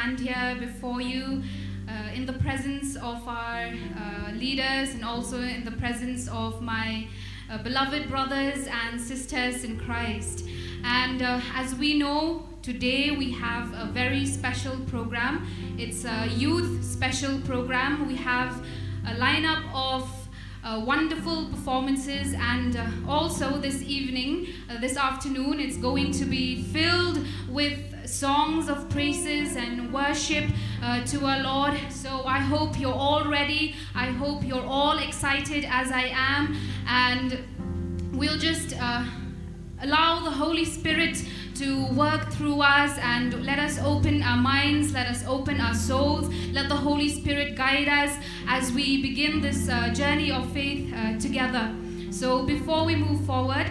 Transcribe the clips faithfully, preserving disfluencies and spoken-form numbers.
stand here before you uh, in the presence of our uh, leaders and also in the presence of my uh, beloved brothers and sisters in Christ. And uh, as we know, today we have a very special program. It's a youth special program. We have a lineup of uh, wonderful performances, and uh, also this evening, uh, this afternoon, it's going to be filled with songs of praises and worship uh, to our Lord. So I hope you're all ready. I hope you're all excited as I am, and we'll just uh, allow the Holy Spirit to work through us, and let us open our minds, let us open our souls, let the Holy Spirit guide us as we begin this uh, journey of faith uh, together. So before we move forward,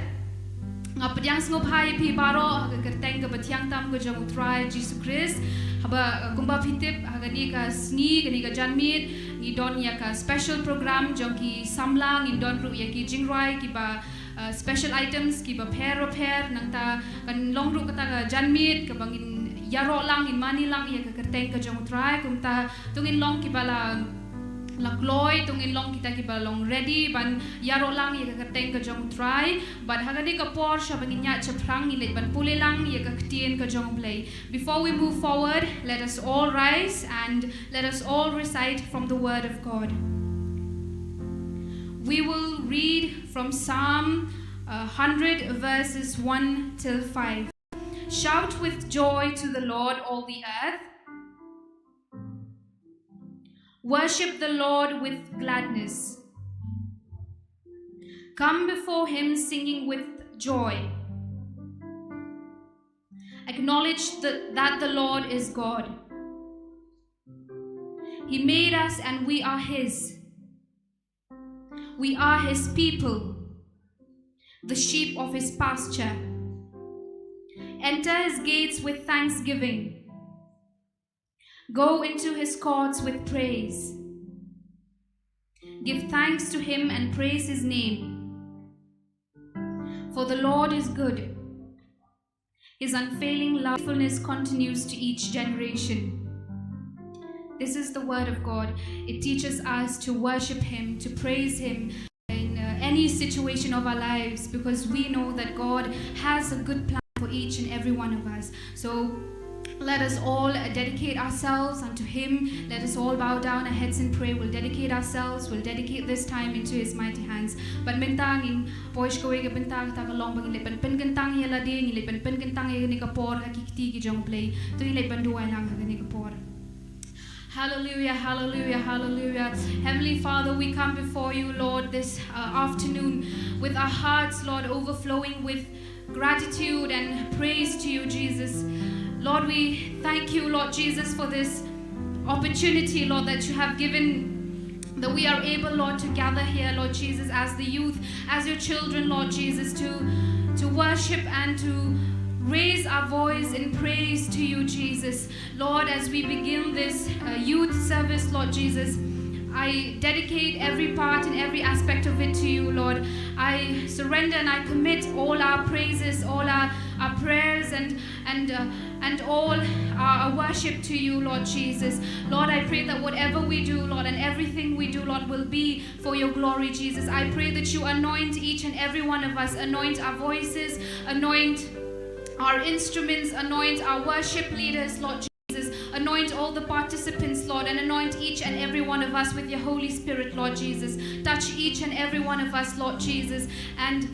nga pdiang sngewbha ïa phi baroh ha ka kyrteng kaba thiang tam ka jong U Trai Jisu Khrist. Haba uh, kumba phi tip, ha kane ka sngi, kane ka janmiet, ngi don ïa ka special program jong ki samla, ngi don ruh ïa ki jingrwai kiba uh, special items kiba pher ba pher, nangta kan long ruh kata ka janmiet kaba ngin ïaroh lang, ngin mane lang ïa ka kyrteng ka jong U Trai. Kumta to ngin long kiba la la kloi, to ngin long kita kiba long ready ban ïaroh lang ïa ka kyrteng ka jong U Trai. Bad ha kane ka por, shwa ba ngin ïaid shaphrang, ngin leit ban pule lang ïa ka ktien ka jong U Blei. Before we move forward, let us all rise and let us all recite from the Word of God. We will read from Psalm uh, one hundred, verses one till five. Shout with joy to the Lord, all the earth. Worship the Lord with gladness. Come before him singing with joy. Acknowledge the, that the Lord is God. He made us and we are his. We are his people, the sheep of his pasture. Enter his gates with thanksgiving. Go into his courts with praise. Give thanks to him and praise his name. For the Lord is good. His unfailing love, faithfulness continues to each generation. This is the word of God. It teaches us to worship him, to praise him in uh, any situation of our lives, because we know that God has a good plan for each and every one of us. So let us all uh, dedicate ourselves unto him. Let us all bow down our heads and pray. We'll dedicate ourselves. We'll dedicate this time into his mighty hands. But mynta ngin poi sha kawei ka bynta, kata ka long ba ngin leit ban pynkyntang ïa lade, ngin leit ban pynkyntang ïa kane ka por ha ki kti ki jong U Blei. To ngin leit ban duwai lang ha kane ka por. Hallelujah, hallelujah, hallelujah. Heavenly Father, we come before you, Lord, this uh, afternoon with our hearts, Lord, overflowing with gratitude and praise to you, Jesus. Lord, we thank you, Lord Jesus, for this opportunity, Lord, that you have given, that we are able, Lord, to gather here, Lord Jesus, as the youth, as your children, Lord Jesus, to, to worship and to raise our voice in praise to you, Jesus. Lord, as we begin this uh, youth service, Lord Jesus, I dedicate every part and every aspect of it to you, Lord. I surrender and I commit all our praises, all our, our prayers, and and uh, and all our worship to you, Lord Jesus. Lord, I pray that whatever we do, Lord, and everything we do, Lord, will be for your glory, Jesus. I pray that you anoint each and every one of us, anoint our voices, anoint our instruments, anoint our worship leaders, Lord Jesus. Anoint all the participants, Lord, and anoint each and every one of us with your Holy Spirit, Lord Jesus. Touch each and every one of us, Lord Jesus, and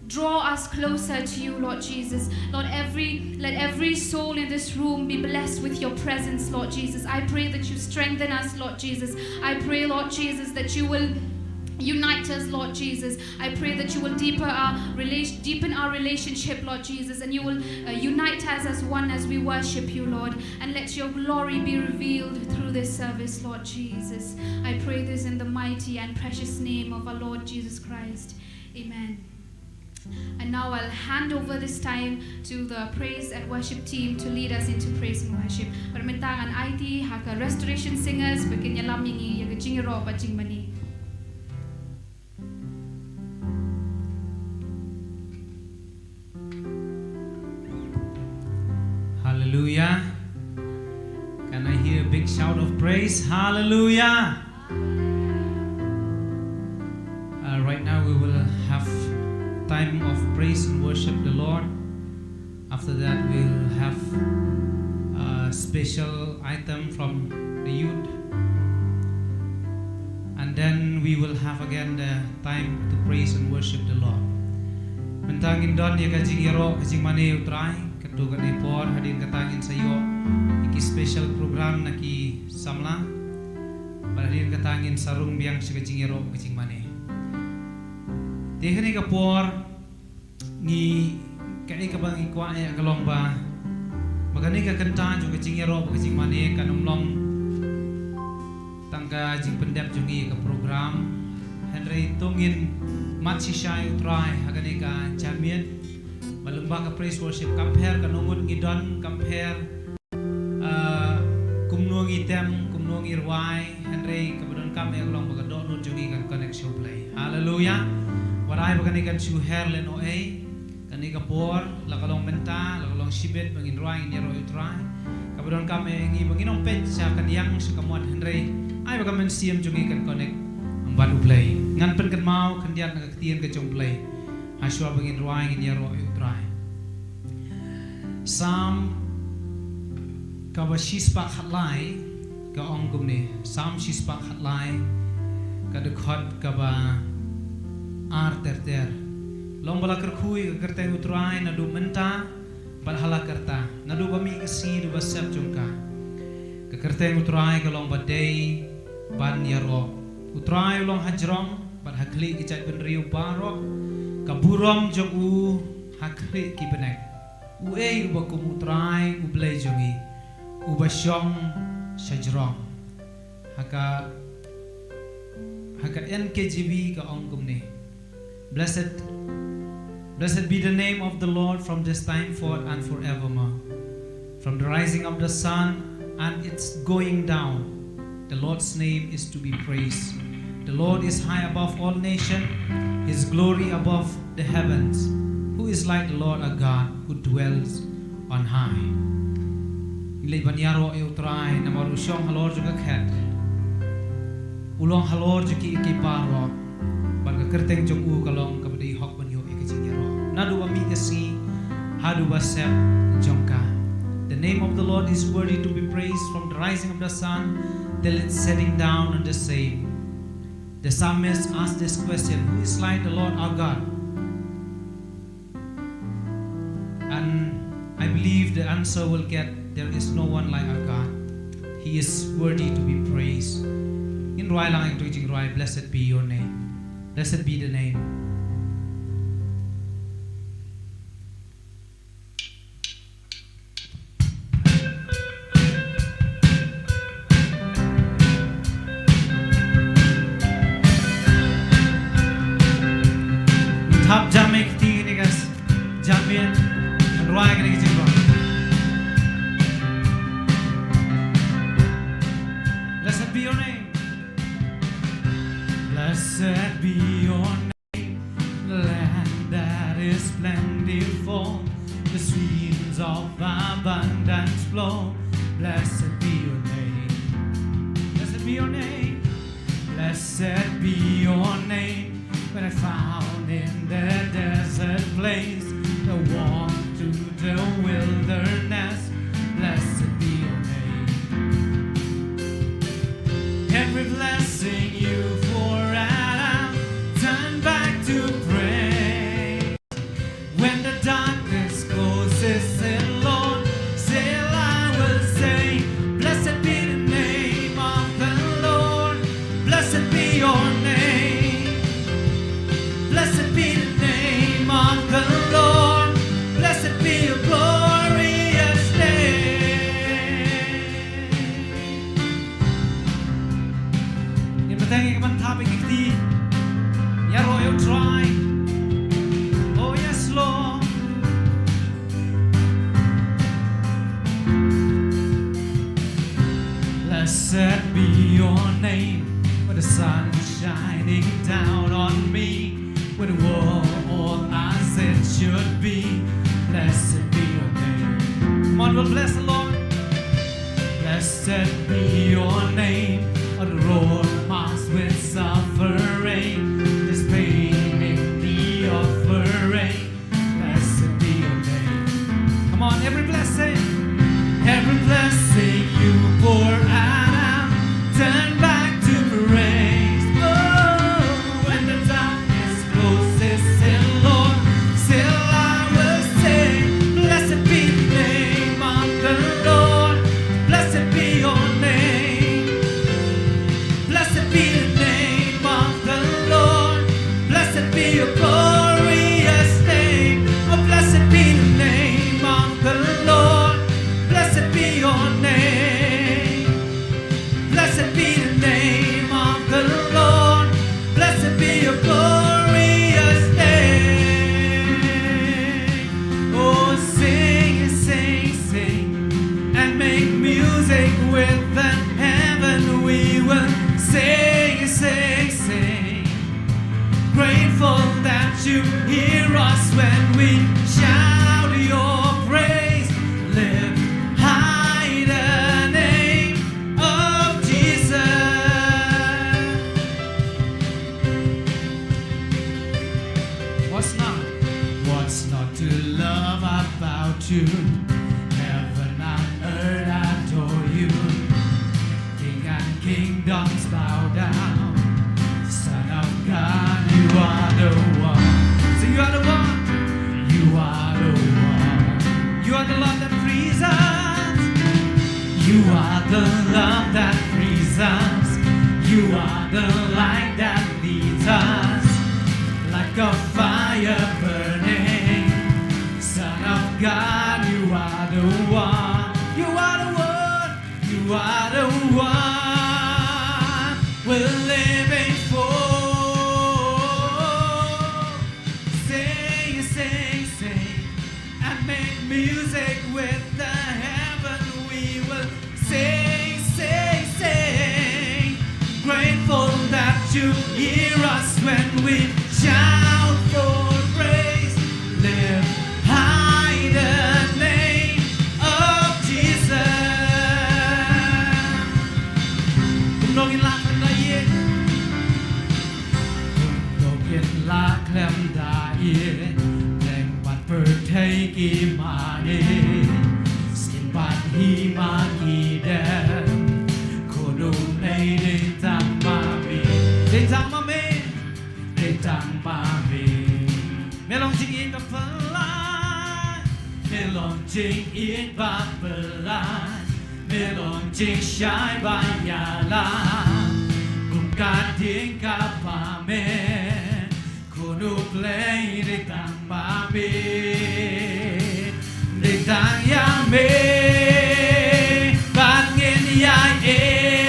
draw us closer to you, Lord Jesus. Lord, every let every soul in this room be blessed with your presence, Lord Jesus. I pray that you strengthen us, Lord Jesus. I pray, Lord Jesus, that you will unite us, Lord Jesus. I pray that you will deeper our relation, deepen our relationship, Lord Jesus, and you will uh, unite us as one as we worship you, Lord. And let your glory be revealed through this service, Lord Jesus. I pray this in the mighty and precious name of our Lord Jesus Christ. Amen. And now I'll hand over this time to the praise and worship team to lead us into praise and worship. Bad mynta ngan aiti ha ka Restoration Singers ba kin ïalam ïa ngi ïa ka jingïaroh bad jingmane. Hallelujah. Can I Praise, hallelujah. Uh, right now we will have time of praise and worship the Lord. After that, we'll have a special item from the youth. And then we will have again the time to praise and worship the Lord. Mynta ngin don ïa ka jingïaroh ka jingmane u Trai, katto katne por hadien kata ngin sa ïoh ïa ki special program na ki samla. Bad hadien kata ngin sa rung biang sha ka jingïaroh ka jingmane. Te kane ka por ngi, kaei kaba ngi kwah ïa ka long ba, ba kane ka kynta jong ka jingïaroh bad ka jingmane kan ym long tang ka jingpyndep jong ngi ïa ka program. Hynrei to ngin mad shisha ïa u Trai ha kane ka janmiet. Ba lyngba ka praise worship kam pher ka nongut ngi don, kam pher, ah, kumno ngi tem, kumno ngi rwai, hynrei kaba donkam ïa ka long ba ka dohnud jong ngi kan connect sha u Blei. Hallelujah. Wat ai ba kane kan shu her lehnohei. Kane ka por, la ka long mynta, la ka long shibit ba ngin rwai, ngin ïaroh ïa u Trai. Kaba donkam ïa ngi ba ngin ym peit sha ka liang sha ka mon, hynrei ai ba ka mynsiem jong ngi kan connect bad u Blei. Ngan pynkynmaw khyndiat na ka ktien ka jong u Blei. Hashwa ba ngin rwai, ngin ïaroh ïa u Trai. Salm kaba shispah khatlai ka ong kumne. Salm shispah khatlai, ka dkhot kaba ar ter ter. Long ba la kyrkhu ïa ka kyrteng u Trai naduh mynta bad ha la karta, naduh ba mih ka sngi haduh ba sep jong ka. Ka kyrteng u Trai ka long ba dei ban ïaroh. U Trai u long ha jrong bad ha khlieh ki jaitbynriew baroh, ka burom jong u ha khlieh ki bneng. Uei uba kum u Trai u Blei jong ngi, uba shong sha jrong. Ha ka, ha ka N K J V ka ong kumne. Blessed, blessed be the name of the Lord from this time forth and forevermore. From the rising of the sun and its going down, the Lord's name is to be praised. The Lord is high above all nations, his glory above the heavens. Who is like the Lord our God, who dwells on high? Ngi leit ban ïaroh ïa u Trai namar u shong halor jong ka khet. U long halor jong ki, ki baroh. Bad ka kyrteng jong u ka long kaba dei hok ban ïoh ïa ka jingïaroh. Naduh ba mih ka sngi haduh ba sep jong ka. The name of the Lord is worthy to be praised from the rising of the sun till its setting down on the same. The psalmist asked this question, who is like the Lord our God? And I believe the answer will get, there is no one like our God. He is worthy to be praised. Ngin rwai lang ïa ka jingrwai, blessed be your name. Blessed be the name. Thap jam ïa kti kine guys. Jam ïa. Rwai kine ki jingrwai. Blessed be your name. Blessed be your name. Land that is plentiful, the streams of abundance flow. Blessed be your name. Blessed be your name. Blessed be your name. When I found in the desert place, the walk to the wilderness. Blessed be your name. Every blessing you pour out, I'll turn back to praise. When the darkness closes in, Lord, still I will say, blessed be the name of the Lord. Blessed be your name. Blessed be the name of the Lord. Blessed be your glorious name. Ngin bteng ïa ka ban thap ïa ki kti. Ïaroh ïa u Trai. Oh yes, Lord. Blessed be your name, where the sun is shining down on me, where the world as it should be. Blessed be your name. Come on, we'll bless the Lord. Blessed be your name. You hear us when we shout your praise. Lift high the name of Jesus. What's not? What's not to love about you? Heaven and earth adore you. King and kingdoms bow down. Son of God, you are the one. So you are the one. You are the one. You are the love that frees us. You are the love that frees us. You are the light that leads us. Like a fire burning. Son of God, you are the one. You are the one. You are the one we're living for. Sing, sing, sing, and make music with the heaven. We will sing, sing, sing. Grateful that you hear us when we shout for praise. Lift high the name of Jesus. Kumno ngin lah khlem da ïing? Kumno ngin lah khlem da ïing? Leng bad pyrthei ki mane, sien bad hima ki dem. Khublei dei tang ma me. Dei tang ma me. Dei tang ma me. Me long jingïeit ba pyllait. Me long jingïeit ba pyllait. Me long jingshai ba ïalam. Kum ka dieng kaba me. Khublei dei tang ma me. Dei tang ïa me. Bad ngin ïai ïeit.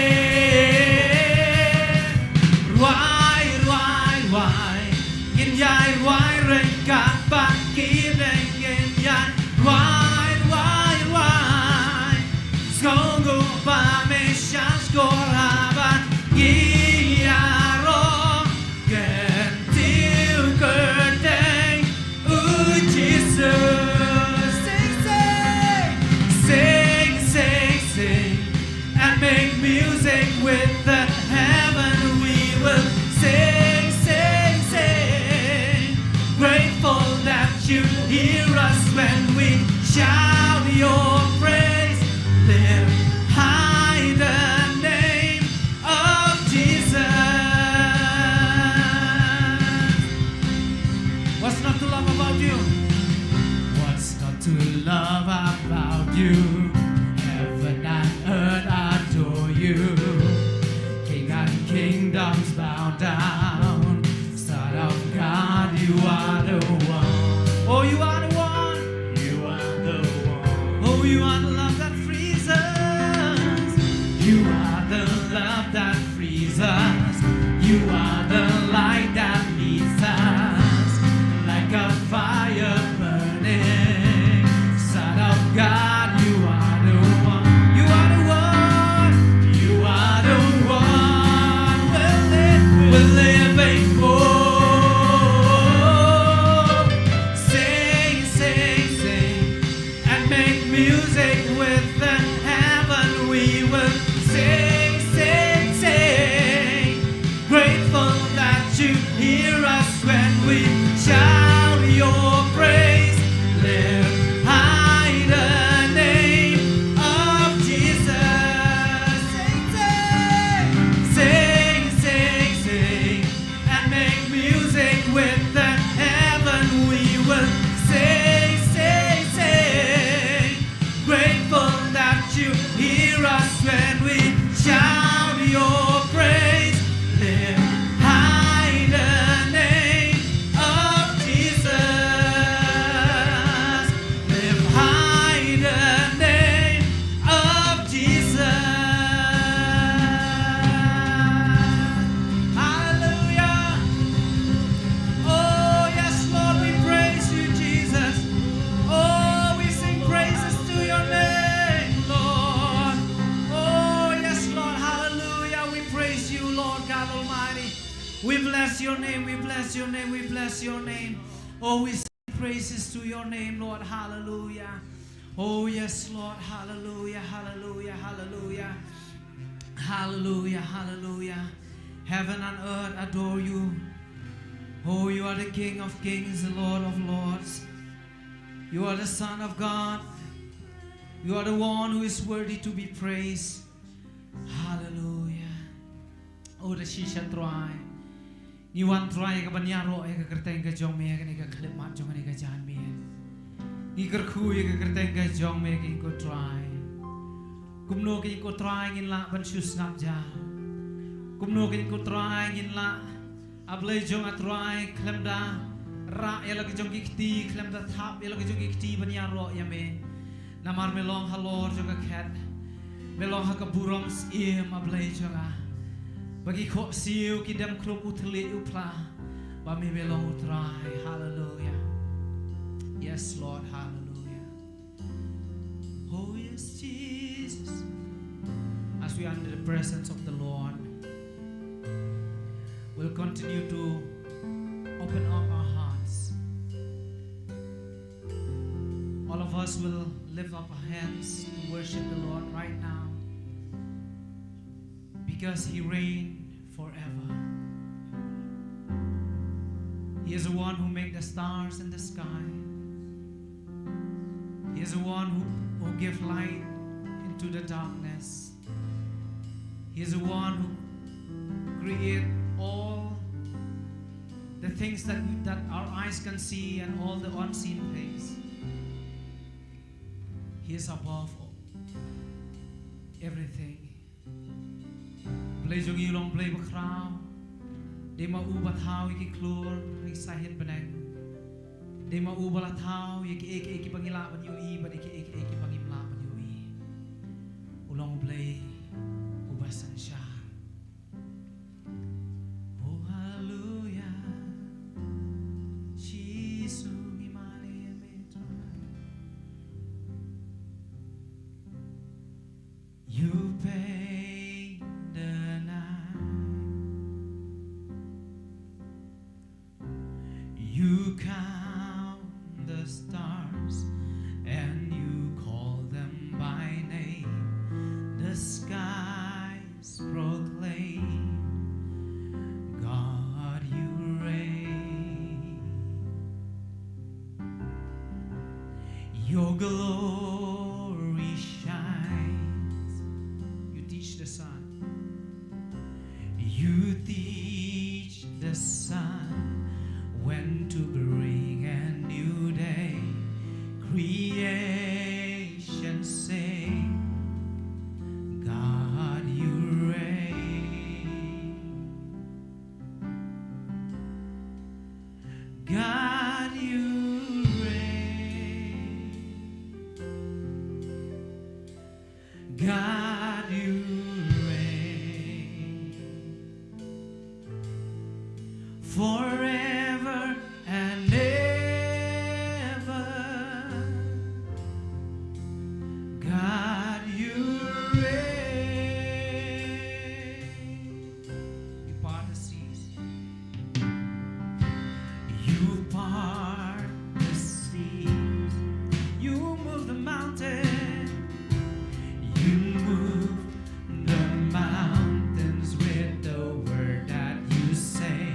Rwai, rwai, rwai. Ngin ïai rwai ryngkat bad ki bneng, ngin ïai rwai, rwai, rwai. Sngewbha me shah shkor haba ngi ïaroh. Kyntiew kyrteng u Jisu. Sing, sing, sing, sing, sing, and make music with the heaven. We will sing, sing, sing. Grateful that you hear us when we shout your praise. Lift high the name of Jesus. What's not to love about you? What's not to love about you? Heaven and earth adore you. King and kingdoms bow down. Son of God, you are the one. Oh, you are the one. You are the one. Oh, you are the love that frees us. You are the love that frees us. You are the light that leads us. Like a fire burning. Son of God, you are the one. You are the one. You are the one. We're li-, we're living for. Sing, sing, sing, and make music with the heaven. We will sing, sing, sing. Grateful that you hear us when we shout your praise. Lift high the name of Jesus. Sing, sing, sing, sing, sing, and make music with the heaven. We will sing, sing, sing. Grateful that you hear us when we shout your praise. Lift high the name of Jesus. Lift high the name of Jesus. Hallelujah. Oh, yes, Lord, we praise you, Jesus. Oh, we sing praises to your name, Lord. Oh, yes, Lord, hallelujah. We praise you, Lord God Almighty. We bless your name, we bless your name, we bless your name. Oh, we sing praises to your name, Lord. Hallelujah. Oh, yes, Lord. Hallelujah, hallelujah, hallelujah. Hallelujah, hallelujah. Heaven and earth adore you. Oh, you are the King of kings, the Lord of lords. You are the Son of God. You are the one who is worthy to be praised. Hallelujah. Oh, da shisha Trai. Ngi wan Trai ka ban ïaroh ïa ka kyrteng ka jong me, kane ka khyllipmat jong kane ka janmiet. Ngi kyrkhu ïa ka kyrteng ka jong me, ko Trai. Kumno ko Trai ngin lah ban shu sngap ja. Kumno ko Trai ngin lah, A Blei jong nga Trai, khlem da rah ïa la ka jong ki kti, khlem da thap ïa la ka jong ki kti ban ïaroh ïa me. Namar me long halor jong ka khet. Me long ha ka burom syiem, A Blei jong nga. Ba ki khohsiew ki dem khlup u thylliej u phla. Ba me me long u Trai. Hallelujah. Yes, Lord. Hallelujah. Oh, yes, Jesus. As we are in the presence of the Lord, we'll continue to open up our hearts. All of us will lift up our hands to worship the Lord right now, because He reigns forever. He is the one who made the stars in the sky. He is the one who, who gives light into the darkness. He is the one who creates all the things that, that our eyes can see and all the unseen things. He is above all, everything. Blei jong ngi u long Blei bakhraw. Dei ma u ba thaw ïa ki khlur ha ki sahit bneng. Dei ma u ba la thaw ïa kiei kiei kiba ngi lah ban ïohi bad ïa kiei kiei kiba ngim lah ban ïohi. U long Blei uba synshar. Oh, hallelujah. Jisu, ngi mane ïa me Trai. You paint the night. You count the stars and you call them by name. The skies proclaim, God, you reign. Your glory shines. You teach the sun. You teach the sun when to bring a new day. Creation sing, God, you reign. God, you reign. God, you reign forever and ever. God, you reign. You part the seas. You part the seas. You move the mountain. You move the mountains with the word that you say.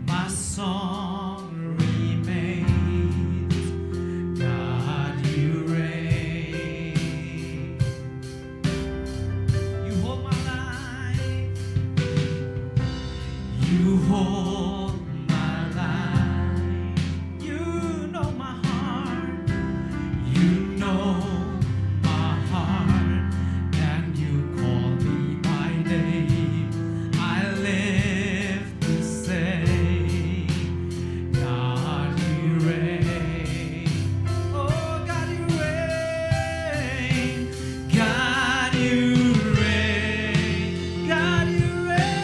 My song remains. God, you reign. You hold my life. You hold my life. You know my heart. You know my heart. And you call me by name. I live to say, God, you reign. Oh, God, you reign. God, you reign. God, you reign.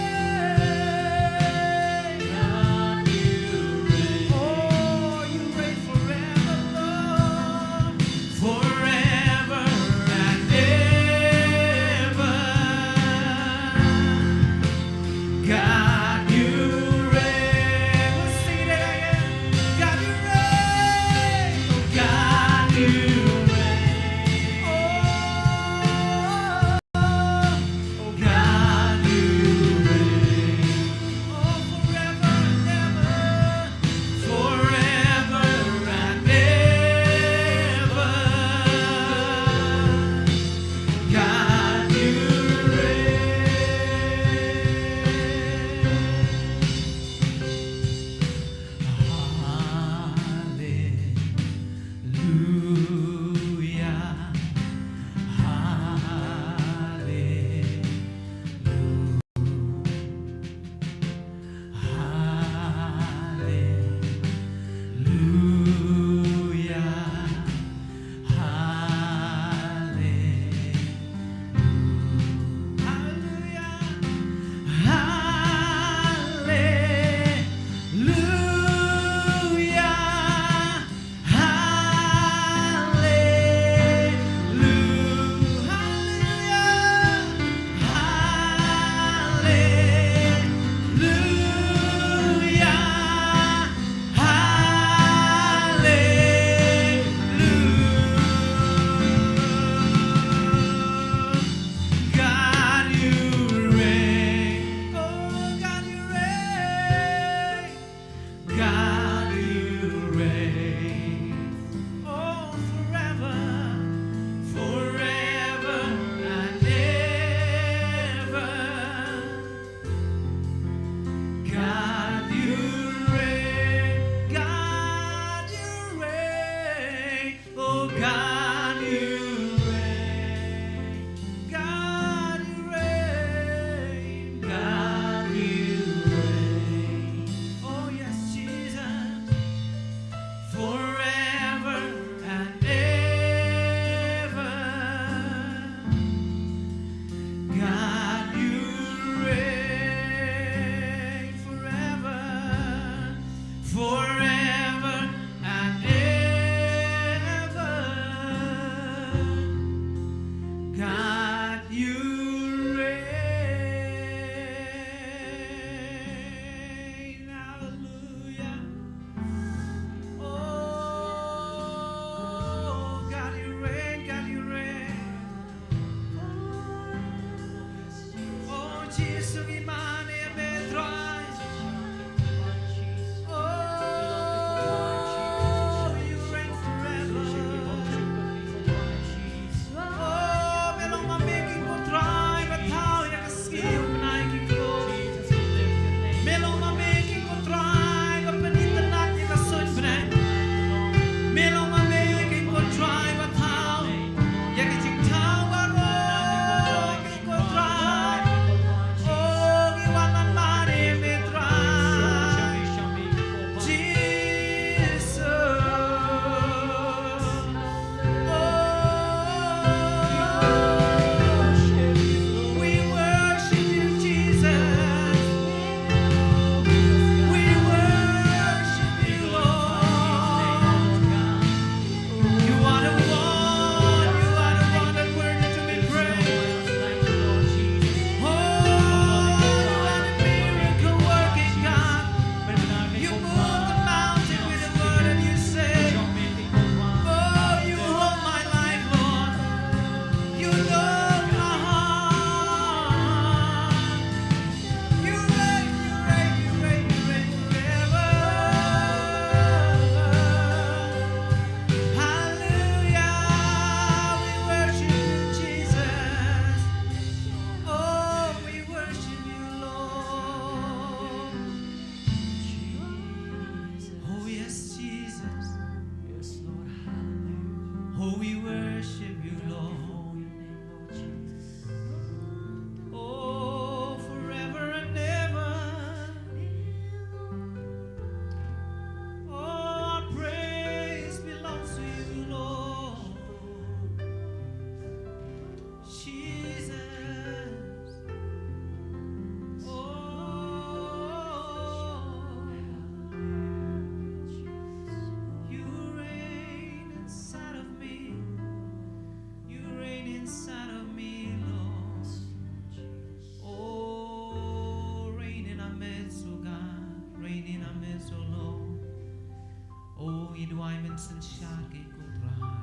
Synshar ïa me ko Trai.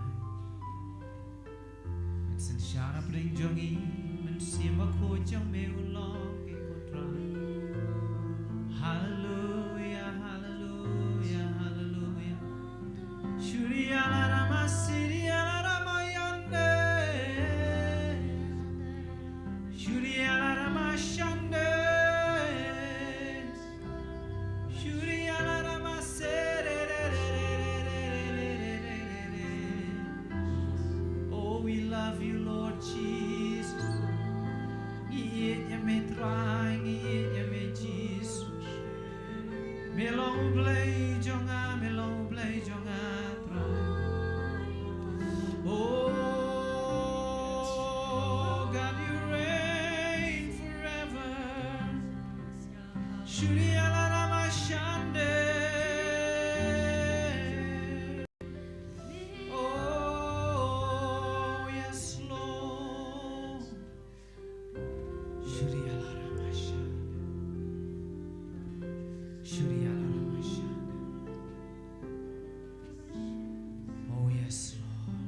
Synshar hapdeng jong ngi, mynsiem bakhuid jong me u long ïa me ko Trai. Hallelujah, hallelujah, hallelujah. Shuri ala rama siri ala rama yande. Shuri ala rama shande. Shuri ala rama sere. Oh, we love you, Lord Jesus. Ngi ïeit ïa me Trai, ngi ïeit ïa me Jesus. Me long u Blei jong nga, me long u Blei jong nga Trai. Oh, God, you reign forever. Shuri ala rama shande. Oh, yes, Lord. Shuri ala rama shande. Shuri ala rama shande. Oh, yes, Lord.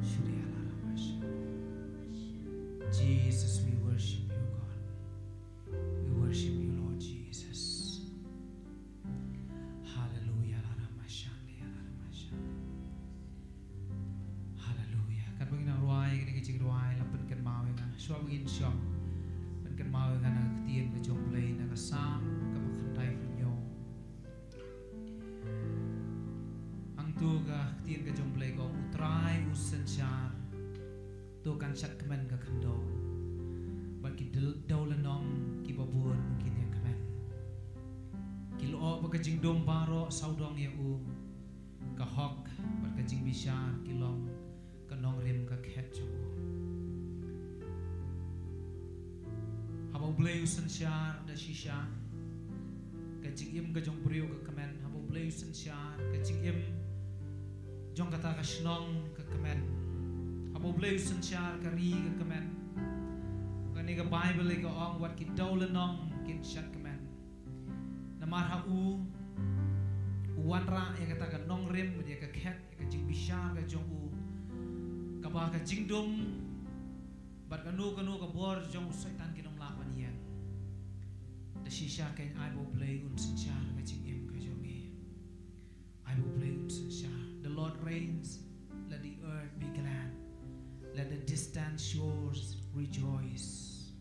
Shuri ala rama shande. Jesus, we worship you, God. We worship you, Lord Jesus. Hallelujah. Ala rama shande, ala rama shande. Hallelujah. Katba ngin nang rwai kane ka jingrwai, la pynkynmaw ïa nga. Shuwa ba ngin shong, pynkynmaw ïa nga na ka ktien ka jong U Blei, na ka Salm kaba khyndai phew hynñiew. Hangto ka ktien ka jong U Blei ka ong, U Trai u synshar, to kan shadkmen ka khyndew. Bad ki dewlynnong kiba bun kin ïakmen. Ki lyoh bad ka jingdum baroh sawdong ïa u. Ka hok bad ka jingbishar ki long ka nongrim ka khet jong u. Haba U Blei u synshar da shisha, ka jingim ka jong briew ka kmen. Haba U Blei u synshar, ka jingim jong kata ka shnong ka kmen. Haba U Blei u synshar, ka ri ka kmen. Kane ka Baibl ka ong, wat ki dewlynnong kin shadkmen. Namar ha u, u wanrah ïa kata ka nongrim, ïa ka khet, ïa ka jingbishar ka jong u, kaba ka jingdum bad kano kano ka bor jong u Soitan kin ym lah ban ïeng. Da shisha kein ai ba U Blei un synshar ka jingim ka jong ngi. Ai ba U Blei un synshar. The Lord reigns, let the earth be glad. Let the distant shores rejoice.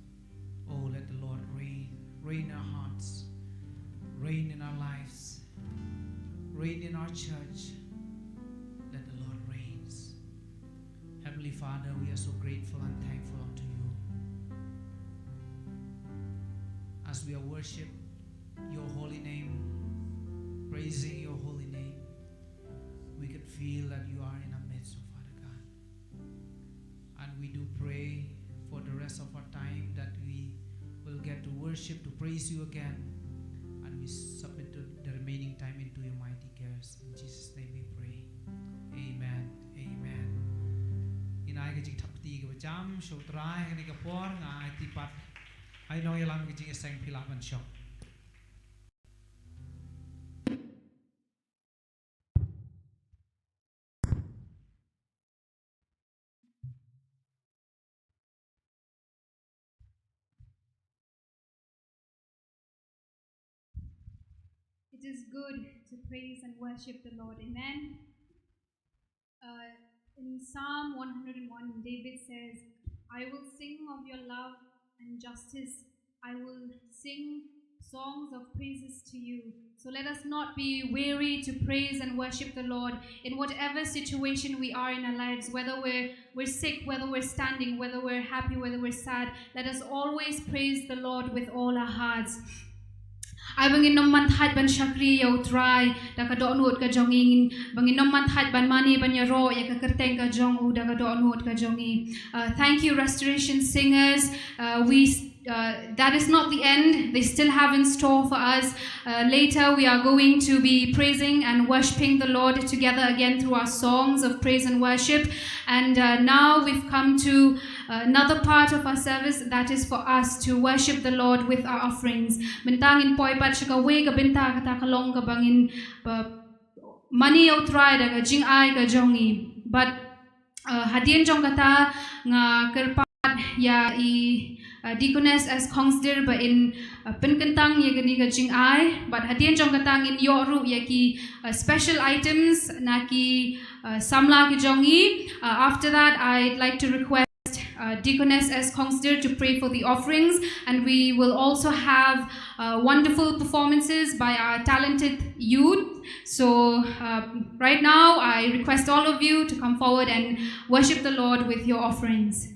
Oh, let the Lord reign. Reign in our hearts. Reign in our lives. Reign in our church. Let the Lord reign. Heavenly Father, we are so grateful and thankful unto you. As we are worship your holy name, praising your holy name, we could feel that you are in our midst, oh Father God. And we do pray for the rest of our time that we will get to worship, to praise you again. And we submit the, the remaining time into your mighty cares. In Jesus' name we pray. Amen. Amen. Ngin ai ka jingthap kti kaba jam sha U Trai ha kane ka por, nga ai kti pat ha i nongïalam ka jingïaseng, phi lah ban shong. It is good to praise and worship the Lord. Amen. Uh, in Psalm one hundred and one, David says, "I will sing of your love and justice. I will sing songs of praises to you." So let us not be weary to praise and worship the Lord in whatever situation we are in our lives, whether we're, we're sick, whether we're standing, whether we're happy, whether we're sad. Let us always praise the Lord with all our hearts. Ai ba ngin ym man thait ban shakri ïa U Trai da ka dohnud ka jong ngi, ba ngin ym man thait ban mane ban ïaroh ïa ka kyrteng ka jong u da ka dohnud ka jong ngi. Uh, thank you, Restoration Singers. Uh, we, uh, that is not the end. They still have in store for us. Uh, later, we are going to be praising and worshiping the Lord together again through our songs of praise and worship. And, uh, now we've come to, uh, another part of our service, that is for us to worship the Lord with our offerings. Mynta ngin poi pat sha kawei ka bynta, kata ka long kaba ngin, uh, mane ïa U Trai da ka jingai ka jong ngi. But, uh, hadien jong kata nga kyrpad ïa i, uh, Deaconess S Khongsdir ba in, uh, pynkyntang ïa kane ka jingai. But hadien jong kata ngin ïoh ruh ïa ki, uh, special items na ki, uh, samla ki jong ngi. Uh, after that, I'd like to request uh, Deaconess S Khongsdir to pray for the offerings, and we will also have, uh, wonderful performances by our talented youth. So, uh, right now, I request all of you to come forward and worship the Lord with your offerings.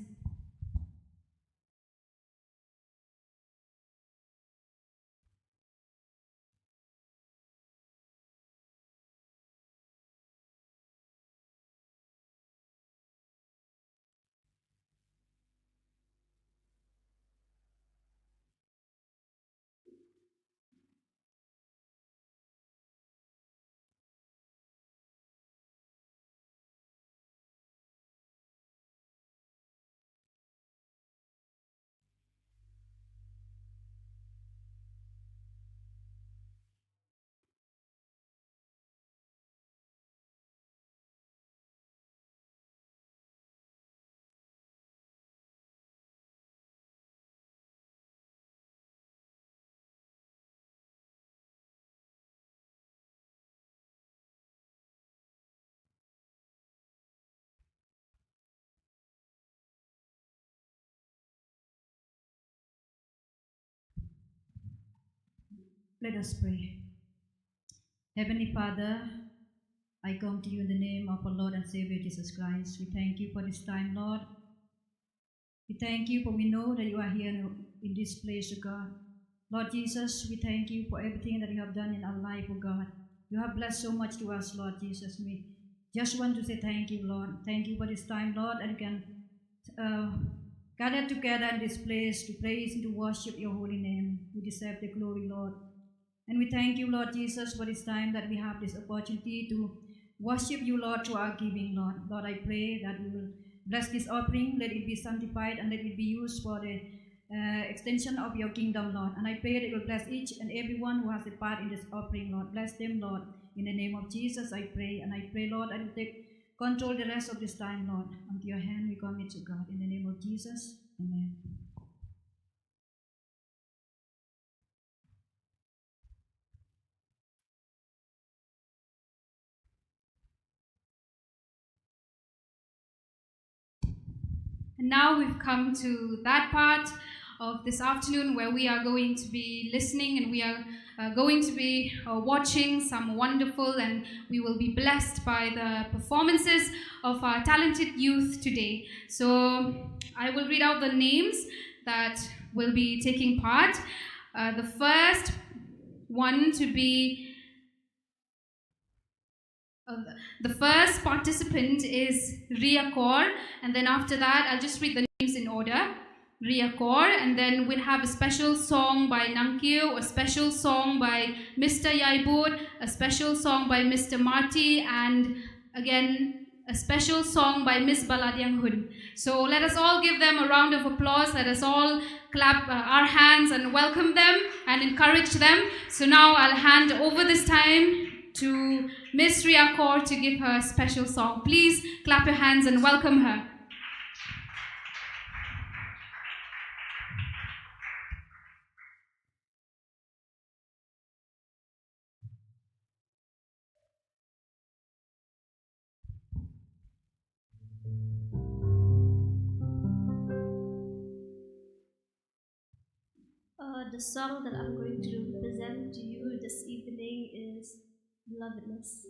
Let us pray. Heavenly Father, I come to you in the name of our Lord and Savior Jesus Christ. We thank you for this time, Lord. We thank you for we know that you are here in this place, O God. Lord Jesus, we thank you for everything that you have done in our life, O God. You have blessed so much to us, Lord Jesus. We just want to say thank you, Lord. Thank you for this time, Lord, that we can, uh, gather together in this place to praise and to worship your holy name. You deserve the glory, Lord. And we thank you, Lord Jesus, for this time that we have this opportunity to worship you, Lord, through our giving, Lord. Lord, I pray that you will bless this offering, let it be sanctified, and let it be used for the, uh, extension of your kingdom, Lord. And I pray that you will bless each and everyone who has a part in this offering, Lord. Bless them, Lord. In the name of Jesus, I pray. And I pray, Lord, that you take control the rest of this time, Lord. Unto your hand we commit to God. In the name of Jesus, amen. And now we've come to that part of this afternoon where we are going to be listening and we are, uh, going to be, uh, watching some wonderful, and we will be blessed by the performances of our talented youth today. So I will read out the names that will be taking part. Uh, the first one to be, uh, the first participant is Ria Kaur, and then after that, I'll just read the names in order. Ria Kaur, and then we'll have a special song by Nangkiew, a special song by Mister Yaibut, a special song by Mister Marty, and again, a special song by Miss Baladiang Hun. So let us all give them a round of applause. Let us all clap, uh, our hands and welcome them and encourage them. So now I'll hand over this time to Miss Ria Kaur to give her special song. Please clap your hands and welcome her. Uh, the song that I'm going to present to you this evening is Belovedness.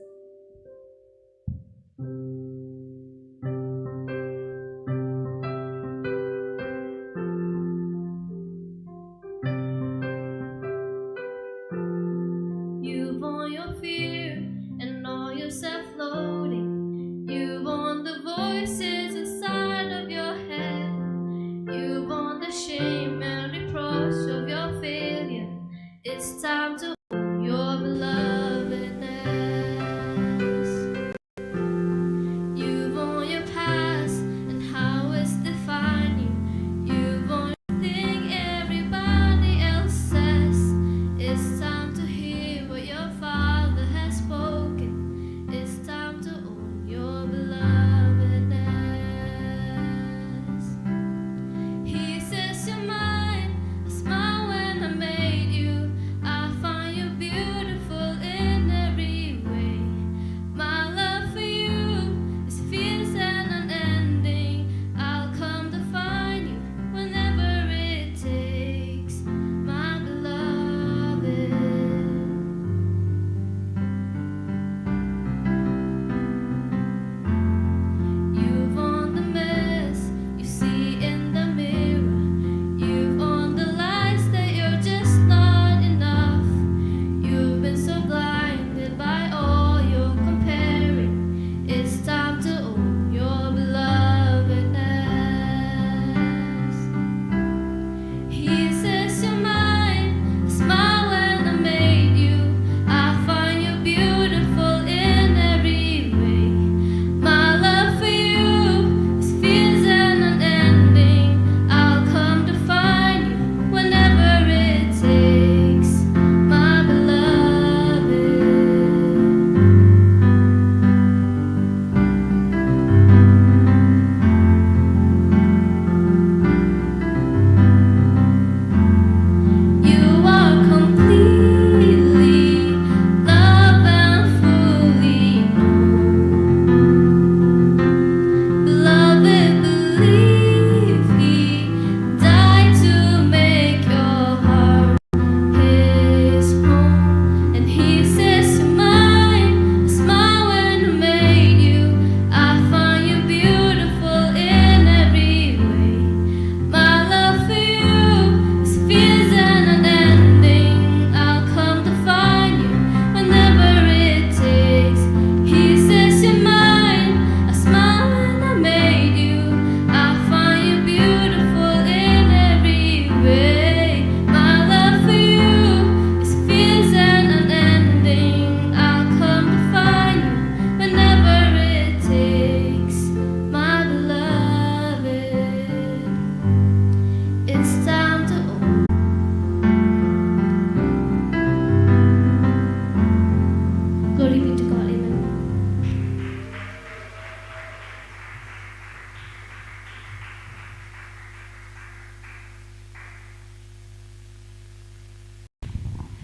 You've all your fear and all your self-loathing. You've all the voices inside of your head. You've all the shame and reproach of your failure. It's time to your belovedness. You've all your past and how it's defining you. You've all your thing everybody else says. It's time to hear what your father has spoken.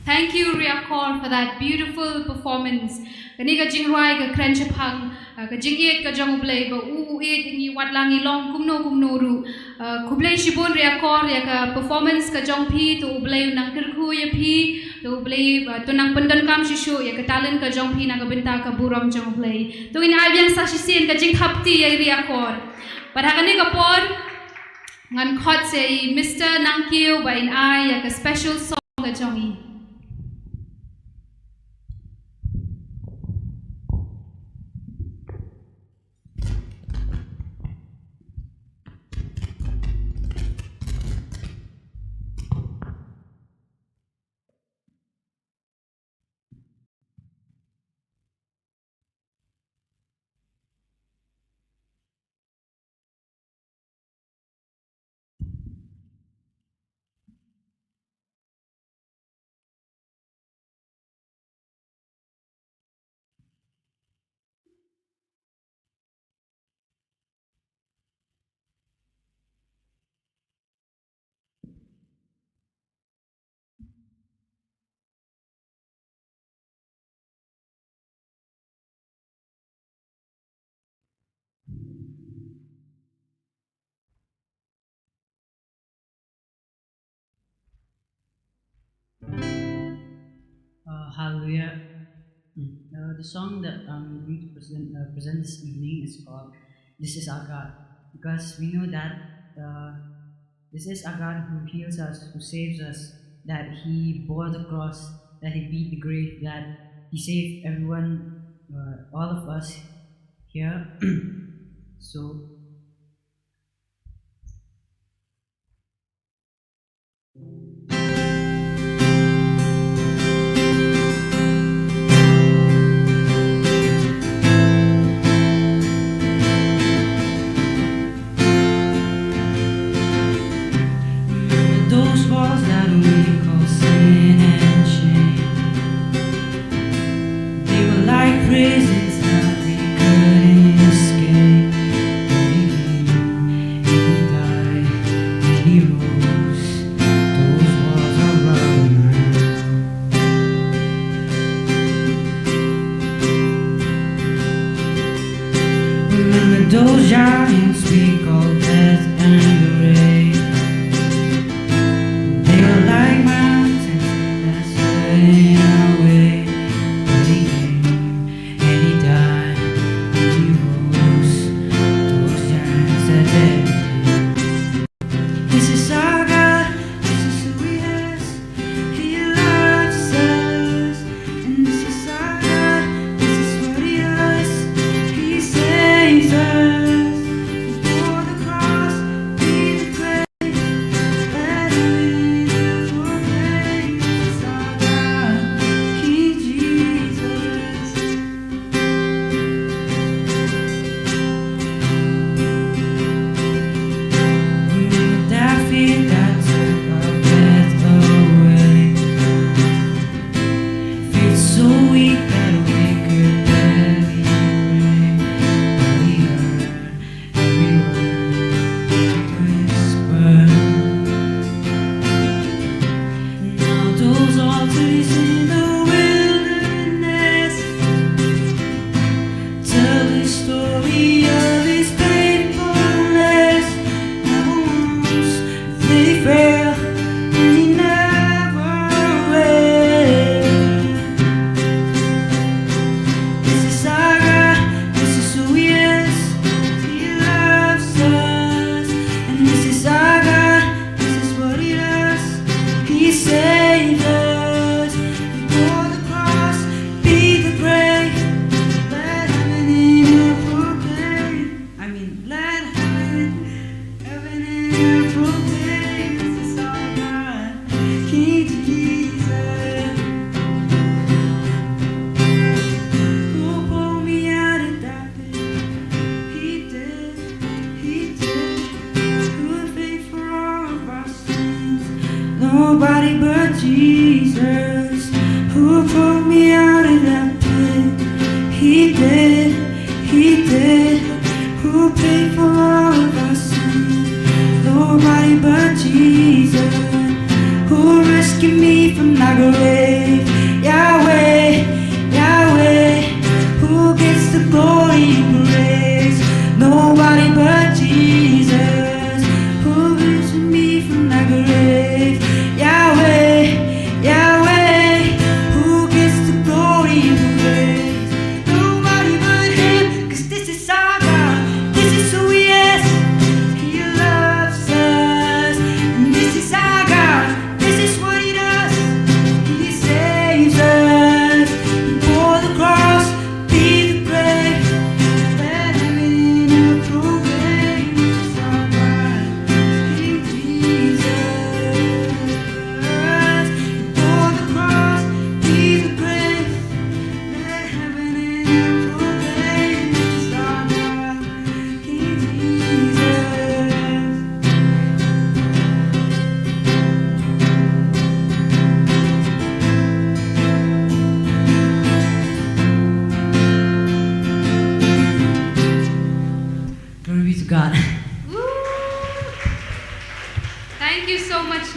Thank you, Riakor, for that beautiful performance. Kane ka jingrwai ka kren shaphang, uh, ka jingïeit ka jong U Blei ba u, u ïeit ngi wat la ngi long kumno kumno ruh. Uh, khublei shibun Riakor ïa ka performance ka jong phi, to U Blei un nang kyrkhu ïa phi, to U Blei, uh, to nang pyndonkam shisha ïa ka talent ka jong phi na ka bynta ka burom jong U Blei. To ngin ai biang sa shisien ka jingthap kti ïa Riakor. Bad ha kane ka por, ngan khot sa i Mister Nangkiew ba in ai ïa ka special song ka jong i. Uh, hallelujah. Mm. Uh, the song that I'm going to present, uh, present this evening is called This Is Our God. Because we know that, uh, this is our God who heals us, who saves us, that He bore the cross, that He beat the grave, that He saved everyone, uh, all of us here. So, Those walls that we call sin and shame, they were like prisons that we couldn't escape. But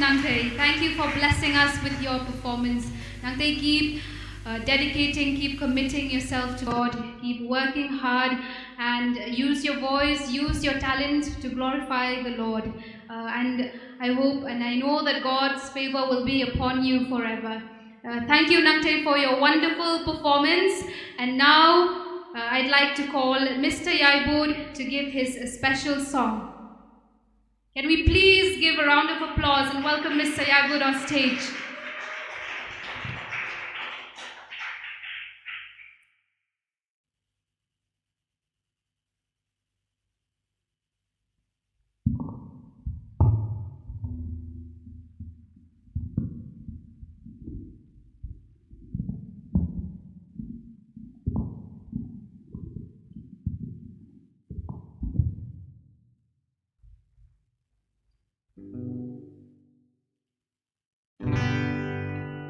Nangtei, thank you for blessing us with your performance. Nangtei, keep uh, dedicating, keep committing yourself to God, keep working hard, and use your voice, use your talent to glorify the Lord. Uh, and I hope and I know that God's favor will be upon you forever. Uh, thank you, Nangtei, for your wonderful performance. And now uh, I'd like to call Mister Yaibud to give his special song. Can we please give a round of applause and welcome Mister Yaibud on stage?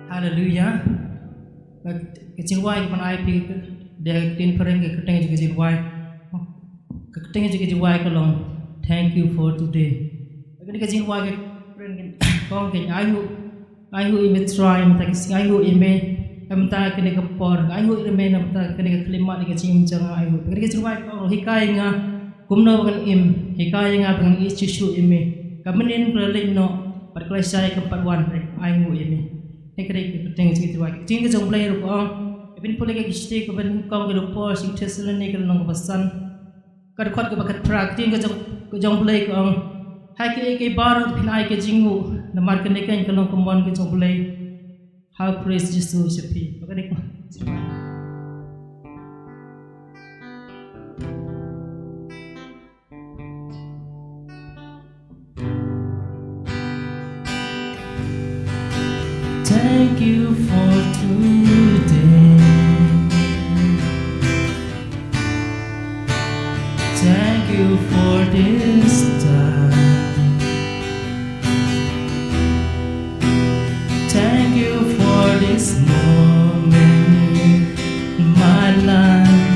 Haleluya. Ka jingrwai ka ban ai phi de ka ktien phareng, ka kyrteng jong ka jingrwai. Ka kyrteng jong ka jingrwai ka long Thank You for Today. Kane ka jingrwai ka phareng ka ong, ai nguh, ai nguh ïa me Trai mynta ka sngi, ai nguh ïa me mynta kane ka por, ai nguh ïa me mynta kane ka khyllipmat ka jingim jong nga, ai nguh. Kane ka jingrwai ka ong, hikai ïa nga kumno ba ngan im, hikai ïa nga ba ngan ïeit shuh shuh ïa me. Ka mynnin ka la leit noh bad ka la shai kam pat wan re, ai nguh ïa me. Te ka dei ka kyrteng jong ka jingrwai. Ka jingim ka jong U Blei ruh ka ong, phin pule ka shithi kaba nyngkong ka dei u Paul sha ki Thessalonika lynnong kaba san, ka dkhot kaba khatphra. Ka jingim ka jong, ka jong U Blei ka ong, ha kiei kiei baroh phin ai ka jingnguh, namar kane keiñ ka long ka mon ka jong U Blei ha U Khrist Jisu sha phi. Ba ka dei ka Thank you for today. Thank you for this time. Thank you for this moment in my life.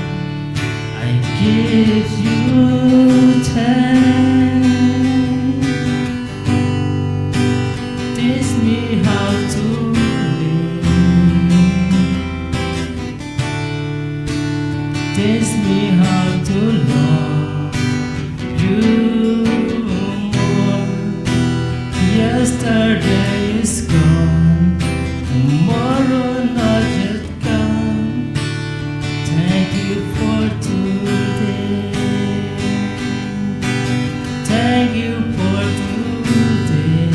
I give you thanks. Teach me how to live. Teach me how to love you more. Yesterday is gone, tomorrow not yet come. Thank you for today. Thank you for today.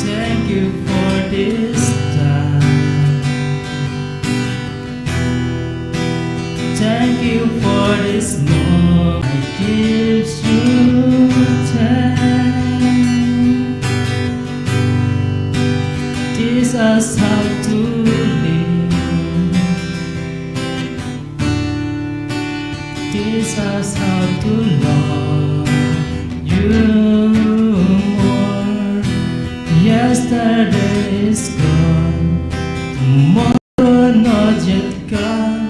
Thank you for this time. Thank you for this moment. I give you thanks. Teach us how to live. Teach us how to love you more. Yesterday is gone, tomorrow not yet come.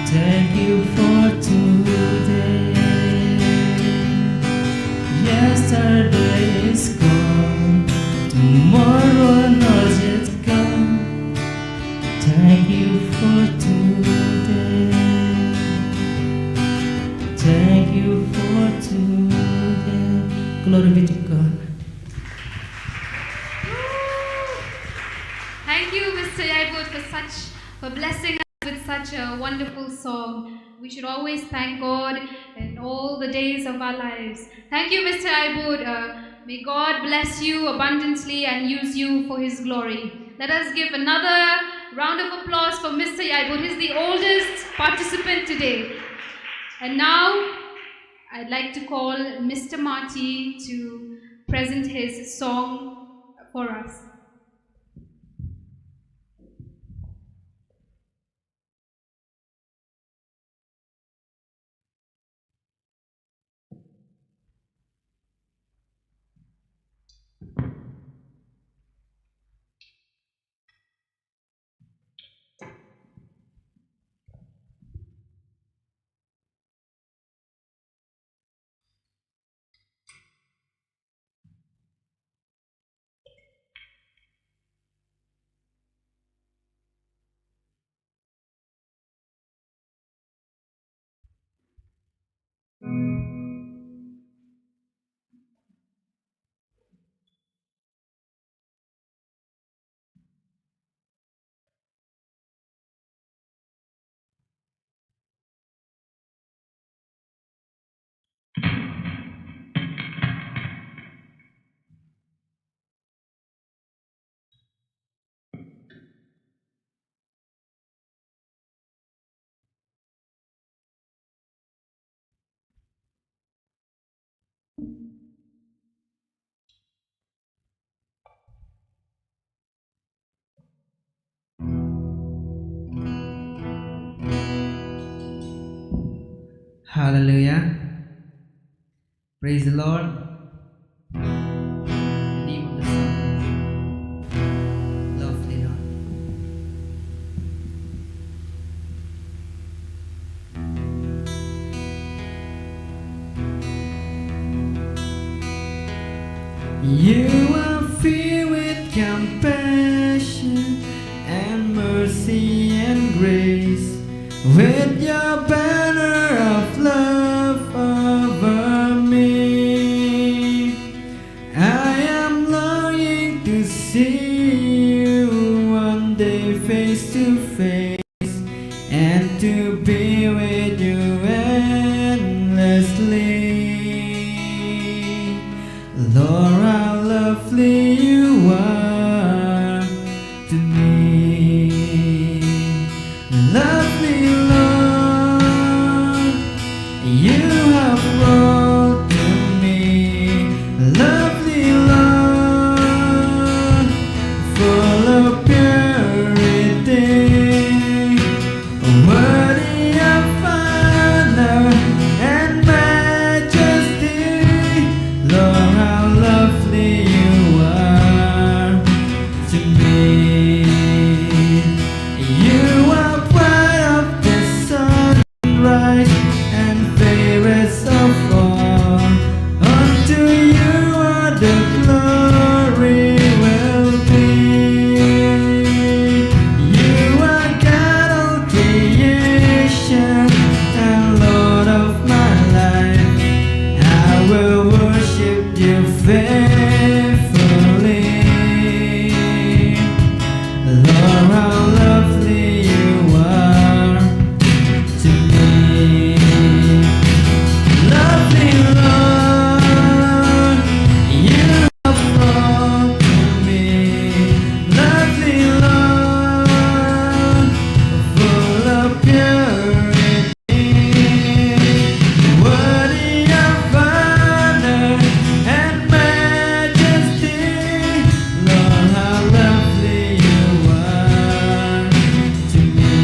Thank you for today. Yesterday is gone, tomorrow not yet come. Thank you for today. Thank you for today. Glory be to God. Thank you, Mister Yaibud, for such, for blessing us with such a wonderful song. We should always thank God in all the days of our lives. Thank you, Mister Yaibud. Uh, may God bless you abundantly and use you for His glory. Let us give another round of applause for Mister Yaibud. He's the oldest participant today. And now, I'd like to call Mister Marty to present his song for us. Hallelujah. Praise the Lord. In the name of the Son. Lovely Lord. You are filled with compassion and mercy and grace, with your banner of love over me. I am longing to see you one day face to face and to be with you endlessly. Lord, how lovely you are to me. Lovely Lord, you have brought to me. Lovely Lord, full of purity, worthy of honor and majesty. Lord, how lovely you are to me. You are bright of the sunrise and fairest of all. Unto you all the glory will be. You are God of creation and Lord of my life. I will worship you faithfully. Lord, how lovely you are to me. Lovely Lord, you have brought to me. Lovely Lord, full of purity, worthy of honor and majesty. Lord, how lovely you are to me.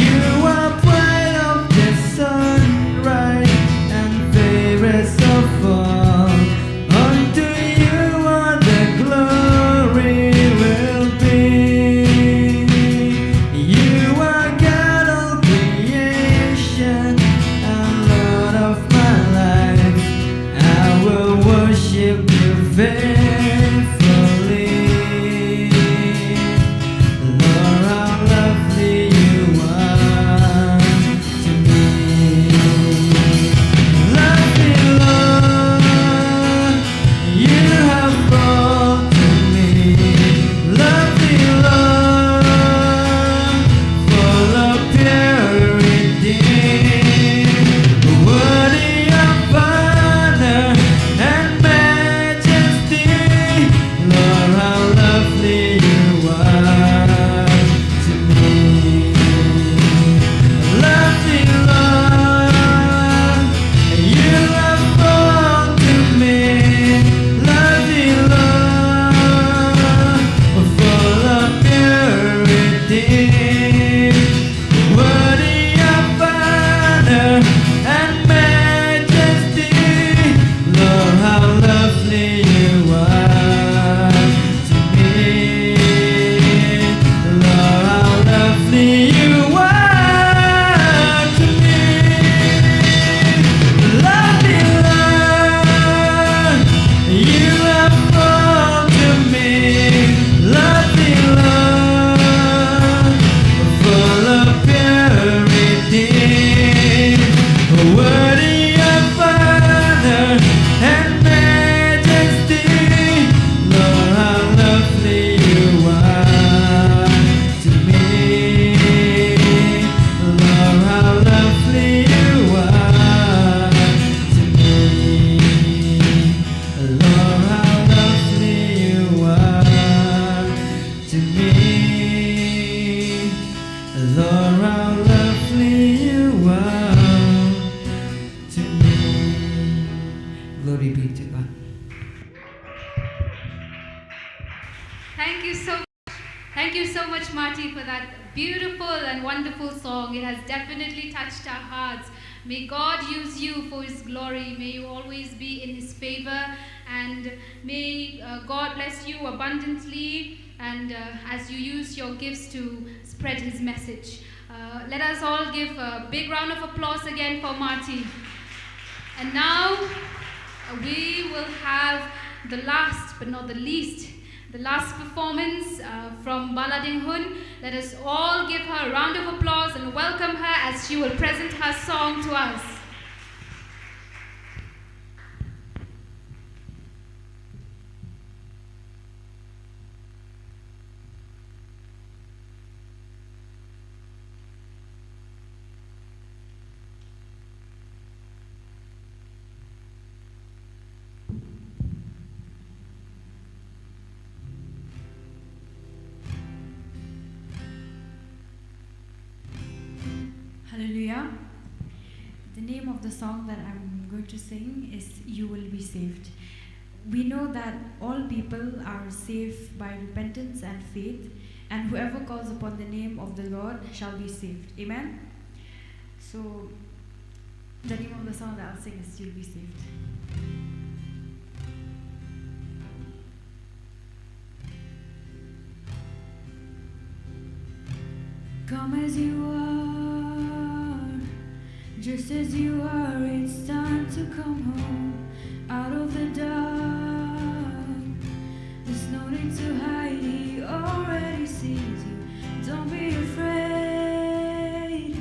You are bright of the sunrise and fairest of all. Unto you all the glory will be. You are God of creation and Lord of my life. I will worship you faithfully. Lord, how lovely you are to me. Lovely Lord, you have brought to me. Lovely Lord, full of purity, worthy of honor and majesty. Thank you so much. Thank you so much, Marty, for that beautiful and wonderful song. It has definitely touched our hearts. May God use you for His glory. May you always be in His favor. And may uh, God bless you abundantly and uh, as you use your gifts to spread His message. Uh, let us all give a big round of applause again for Marty. And now uh, we will have the last but not the least, the last performance uh, from Bala Ding Hun. Let us all give her a round of applause and welcome her as she will present her song to us. Hallelujah. The name of the song that I'm going to sing is You Will Be Saved. We know that all people are saved by repentance and faith, and whoever calls upon the name of the Lord shall be saved. Amen? So, the name of the song that I'll sing is You'll Be Saved. Come as you are, just as you are, it's time to come home. Out of the dark, there's no need to hide, He already sees you. Don't be afraid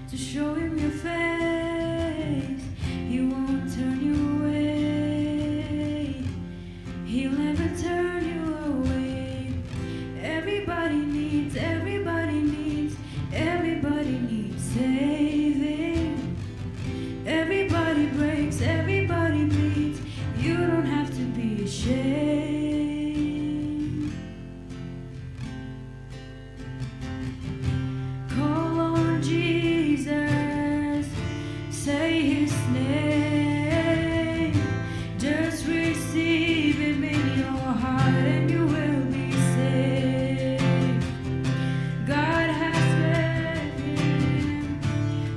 to show Him your face, He won't turn you away. He'll never turn you away. Everybody needs, everybody needs, everybody needs saving. Everybody breaks, everybody bleeds. You don't have to be ashamed. Call on Jesus, say His name. Just receive Him in your heart and you will be saved. God has raised Him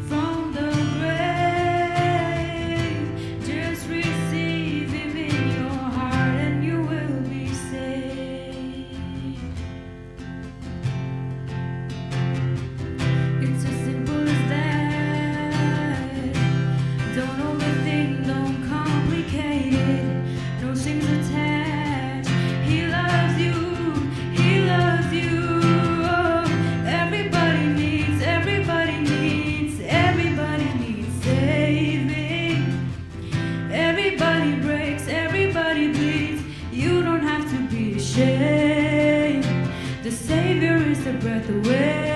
from the grave. Just receive Him in your heart and you will be saved. It's as simple as that. Don't overthink, don't complicate it. No strings attached. He loves you, He loves you. Oh, everybody needs, everybody needs, everybody needs saving. Everybody breaks, everybody bleeds. You don't have to be ashamed. The Savior is a breath away.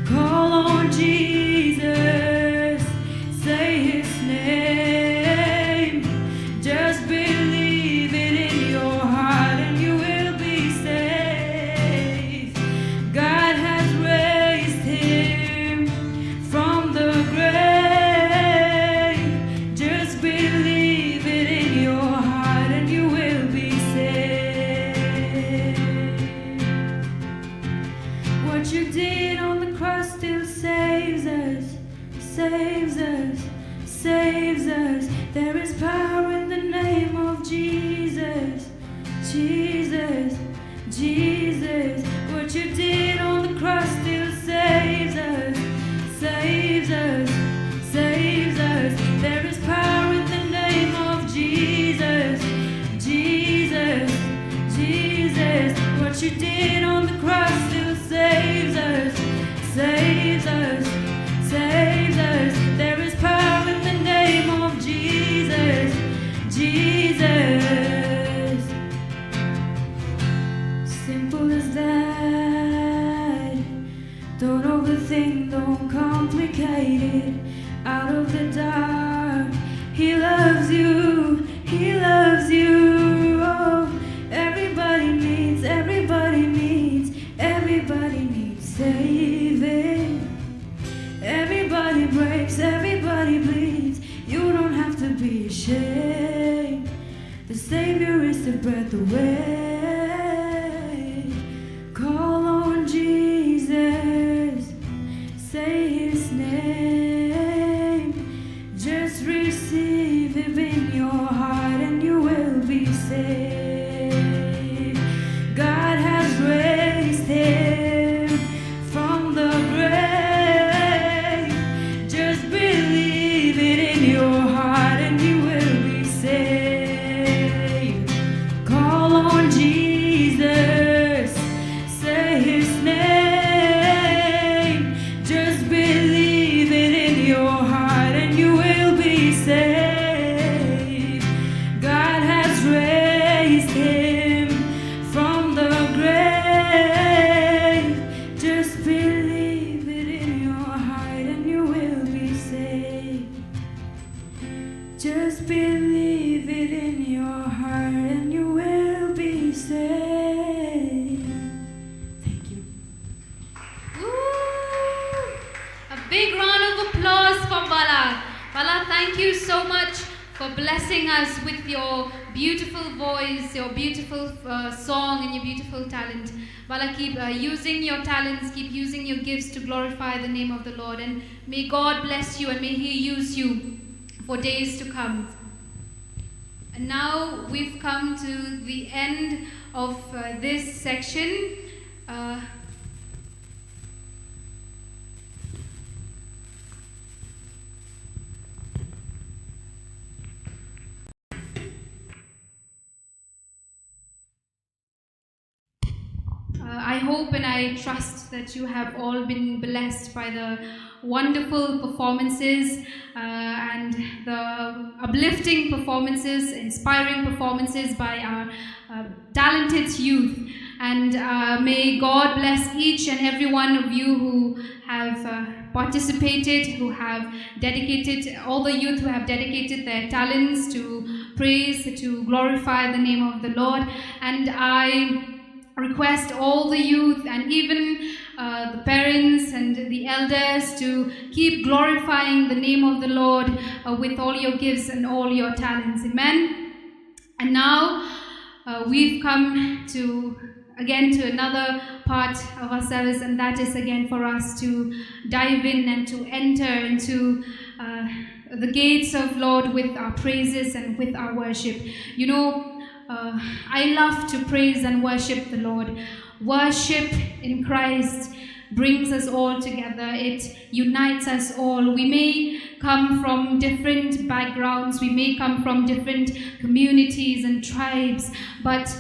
Call on Jesus, say His name. Just believe it in your heart and you will be saved. God has raised Him from the grave. Just believe it in your heart and you will be saved. What you did on the cross still saves us, saves us, saves us. There is power in the name of Jesus, Jesus, Jesus. What you did on the cross still saves us, saves us, saves us. There is power in the name of Jesus, Jesus, Jesus. What you did on the cross still saves us, saves us, saves us. There is power in the name of Jesus, Jesus. Simple as that. Don't overthink, don't complicate it. Out of the dark, He loves you, He loves you. Oh, everybody needs, everybody needs, everybody needs saving. Everybody breaks, everybody bleeds. You don't have to be ashamed. The Savior is a breath away. saved. God has raised him from the grave. Just believe it in your heart and you will be saved. Call on Jesus, say his name. Just believe it in your heart and you will be saved. God has raised him from the grave. Just believe it in your heart and you will be saved. Just believe it in your heart and you will be saved. Thank you. Woo! A big round of applause for Bala. Bala, thank you so much for blessing us with your beautiful voice, your beautiful uh, song, and your beautiful talent. Bala, keep uh, using your talents, keep using your gifts to glorify the name of the Lord. And may God bless you and may He use you for days to come. And now we've come to the end of uh, this section. Uh, Uh, I hope and I trust that you have all been blessed by the wonderful performances uh, and the uplifting performances, inspiring performances by our uh, talented youth. And uh, may God bless each and every one of you who have uh, participated, who have dedicated, all the youth who have dedicated their talents to praise, to glorify the name of the Lord. And I request all the youth and even uh, the parents and the elders to keep glorifying the name of the Lord uh, with all your gifts and all your talents. Amen. And now uh, we've come to again to another part of our service, and that is again for us to dive in and to enter into uh, the gates of Lord with our praises and with our worship. You know, uh, I love to praise and worship the Lord. Worship in Christ brings us all together. It unites us all. We may come from different backgrounds, we may come from different communities and tribes, but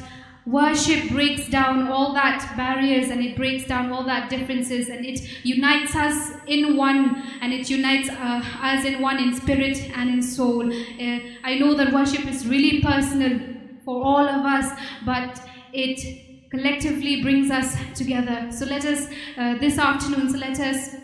worship breaks down all that barriers and it breaks down all that differences and it unites us in one and it unites uh, us in one in spirit and in soul. Uh, I know that worship is really personal for all of us, but it collectively brings us together. So let us, uh, this afternoon, so let us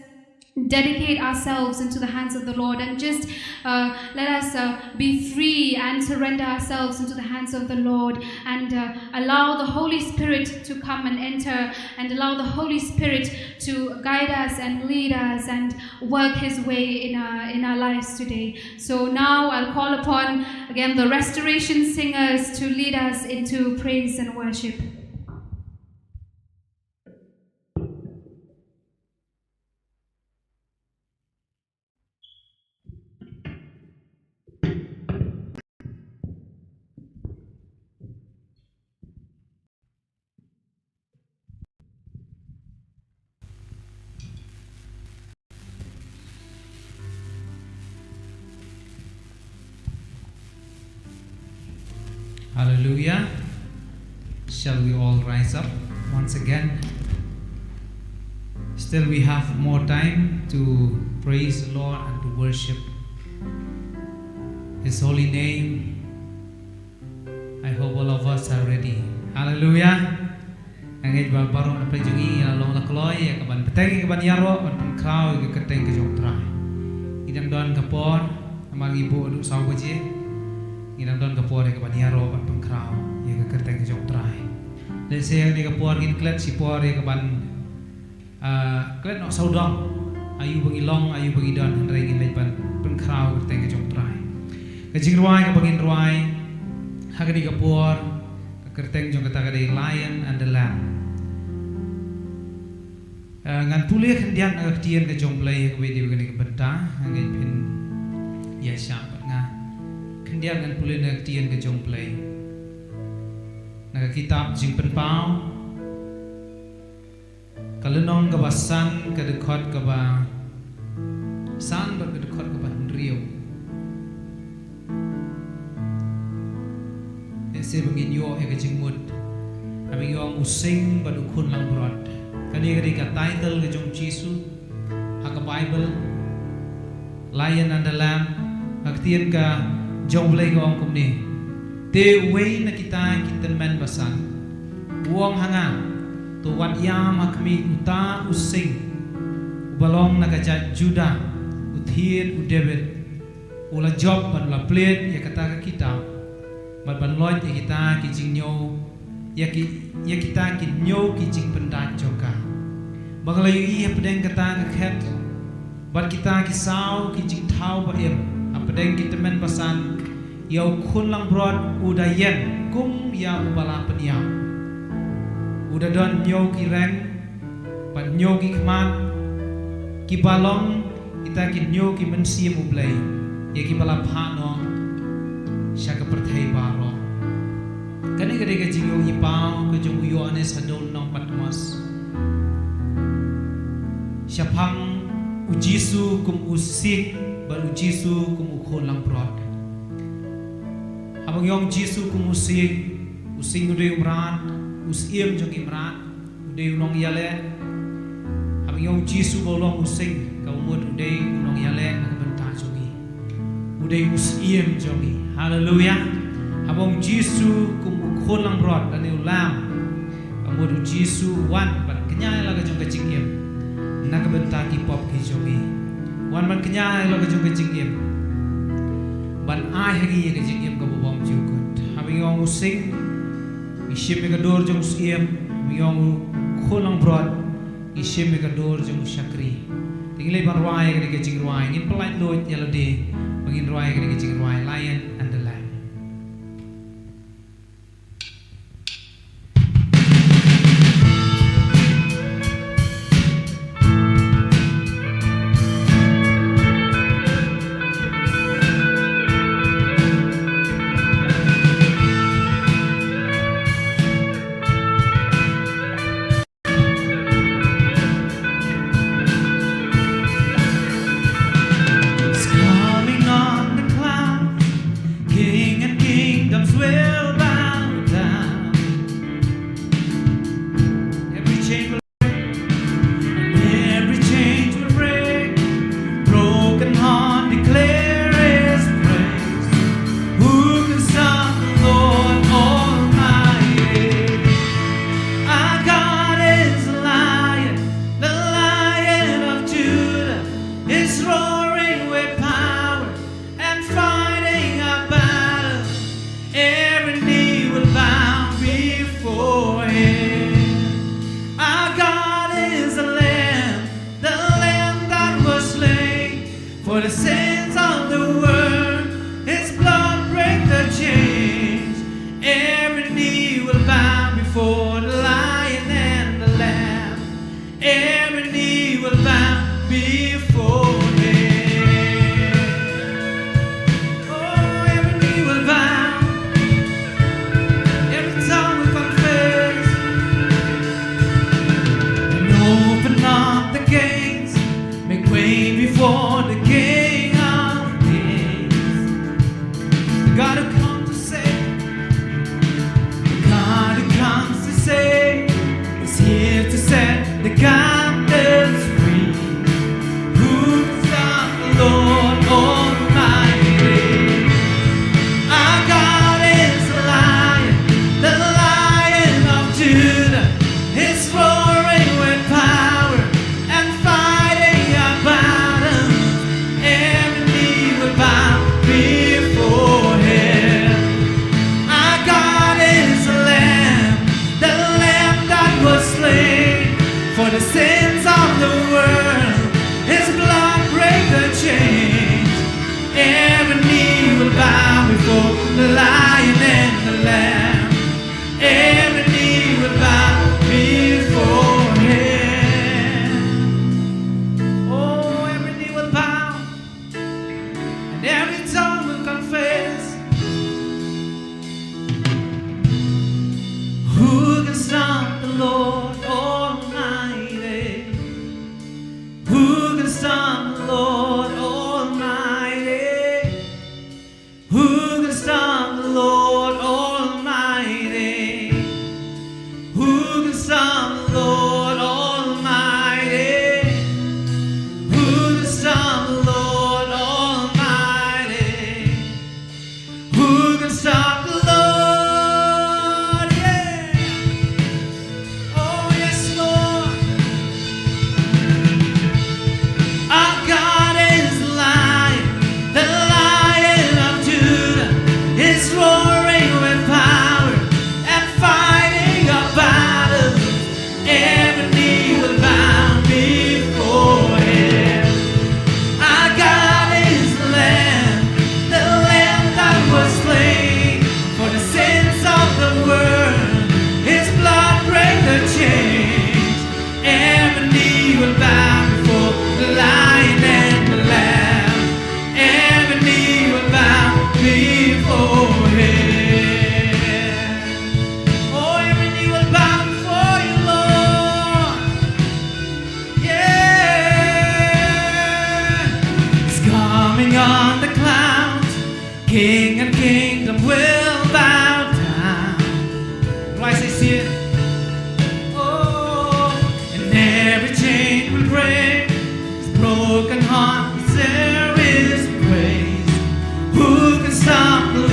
dedicate ourselves into the hands of the Lord and just uh, let us uh, be free and surrender ourselves into the hands of the Lord and uh, allow the Holy Spirit to come and enter and allow the Holy Spirit to guide us and lead us and work His way in our, in our lives today. So now I'll call upon again the Restoration Singers to lead us into praise and worship. Hallelujah. Shall we all rise up once again? Still, we have more time to praise the Lord and to worship His holy name. I hope all of us are ready. Hallelujah. Nga ngeit ba baroh na pdeng jong ngi ngi la long la kloi ïa ka ban bteng, ïa ka ban ïaroh ban pynkhraw ïa ka kyrteng ka jong U Trai. Ngi dang don ka por namar ngi buh haduh saw baje. Ngi dang don ka por ïa ka ban ïaroh ban pynkhraw ïa ka kyrteng ka jong U Trai. Lehse ïa kane ka por ngin klet shipor ïa ka ban Ah, klet noh sawdong. Aïu ba ngi long, aïu ba ngi don, hynrei ngin leit ban pynkhraw ka kyrteng ka jong U Trai. Ka jingrwai kaba ngin rwai ha kane ka por, ka kyrteng jong kata ka dei Lion and the Lamb. Ah, ngan pule khyndiat na ka ktien ka jong U Blei ha kaba ïadei bad kane ka bynta, ha kaba phin ïa shah bad nga. Khyndiat ngan pule na ka ktien ka jong U Blei. Na ka kitab Jingpynpaw, ka lynnong kaba san, ka dkhot kaba san bad ka dkhot kaba hynriew. Te shisha ba ngin ïoh ïa ka jingmut, haba ngi ong u sing bad u khun langbrot. Kane ka dei ka title ka jong u Jisu ha ka Baibl, Lion and the Lamb. Ha ka ktien ka jong u Blei ka ong kumne: Te uwei na kita ki tymmen basan u ong ha nga, to wat ïam ha khmih, uta u sing uba long na ka jait Judah, u thied u David, u la jop bad u la plied ïa kata ka kitab, bad ban loit ïa kita ki jingñiew, ïa ki, ïa kita ki hynñiew ki jingpyndait jong ka. Ba nga la ïohi hapdeng kata ka khet bad kita ki saw ki jingthaw ba im, hapdeng ki tymmen basan, ïa u khun langbrot u da ïeng kum ïa uba la pynïap. U da don hynñiew ki reng bad hynñiew ki khmat, kiba long kita ki hynñiew ki mynsiem u Blei, ïa kiba la phah noh sha ka pyrthei baroh. Kane ka dei ka jingïohi paw ka jong u Ïoannis ha dewlynnong Patmos shaphang u Jisu kum u sing bad u Jisu kum u khun langbrot. Haba ngi ong u Jisu kum u sing, u sing u dei u mrad, u syiem jong ki mrad, u dei u nongïaleh. Haba ngi ong u Jisu ba u long u sing, kaba mut u dei u nongïaleh na ka bynta jong ngi. U dei u syiem jong ngi. Haleluia. Haba ong u Jisu kum u khun langbrot lane u lam, kaba mut u Jisu u wan ban kñia ïa la ka jong ka jingim na ka bynta ki pop ki jong ngi. Wan ban kñia ïa la ka jong ka jingim, ban ai ha ngi ïa ka jingim kaba bymjukut. Haba ngi ong u sing, ngi shim ïa ka dur jong u syiem. Haba ngi ong u khun langbrot, ngi shim ïa ka dur jong u shakri. Te ngi leit ban rwai ïa kane ka jingrwai. Ngin pynlait luid ïa lade ba ngin rwai ïa kane ka jingrwai, Lion and the Lamb. He's coming on the cloud. King and kingdoms will bow down. Every chain will, every chain will break. Broken heart declare his praise. Who can stop the Lord Almighty? Our God is a lion, the Lion of Judah is roaring with power and fighting our battles. Every knee will bow before him. Our God is a lamb, the lamb that was slain for the sins of the world. His blood break the chains. Every knee will bow before the Lion and the Lamb. Every knee will bow before him. Oh, every knee will bow. Every tongue will confess. And open up the gates, make way before the King of Kings. The God who comes to save, the God who comes to save is here to set the captives free. Who can stop the Lord Almighty? Our God is a lion, the Lion of Judah. He's roaring with power and fighting our battles. Every knee will bow before him. Our God is a lamb, the lamb that was slain for the sins of the world. His blood break the chains. Every knee will bow before the Lion and the Lamb. Every knee will bow before him. Oh, every knee will bow and every tongue will confess.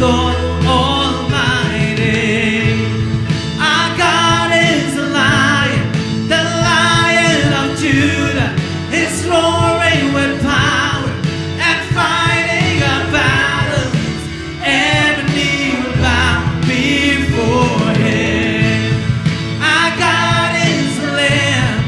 Lord Almighty. Our God is a lion, the lion of Judah. He's roaring with power and fighting our battles. Every knee will bow before him. Our God is the Lamb,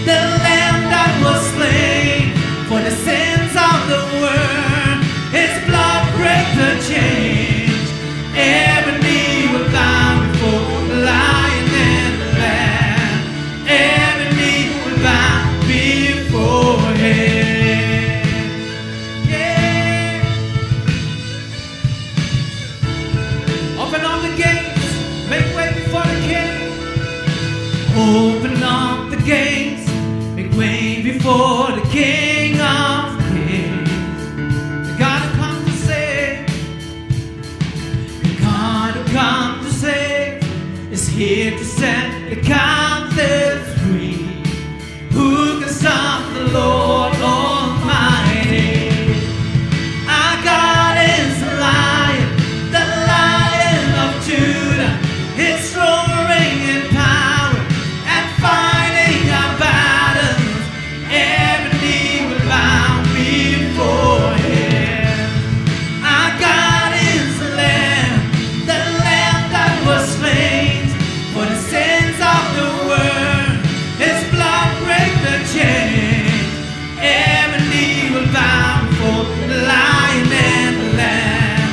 the Lamb that was slain for the sins of the world. His blood break the chains. Every knee will bow before the Lion and the Lamb. Every knee will bow before him. Yeah. Open all the gates, make way before the King. Open up the gates, make way before the King of Kings. The God who comes to save, the God who comes to save is here to set the captives free. Who can stop the Lord Almighty? Our God is the Lion, the Lion of Judah. He's roaring in power and fighting our battles. Every knee will bow before him. Our God is the Lamb, the Lamb that was slain for the sins of the world. His blood break the chains. Every knee will bow before the Lion and the Lamb.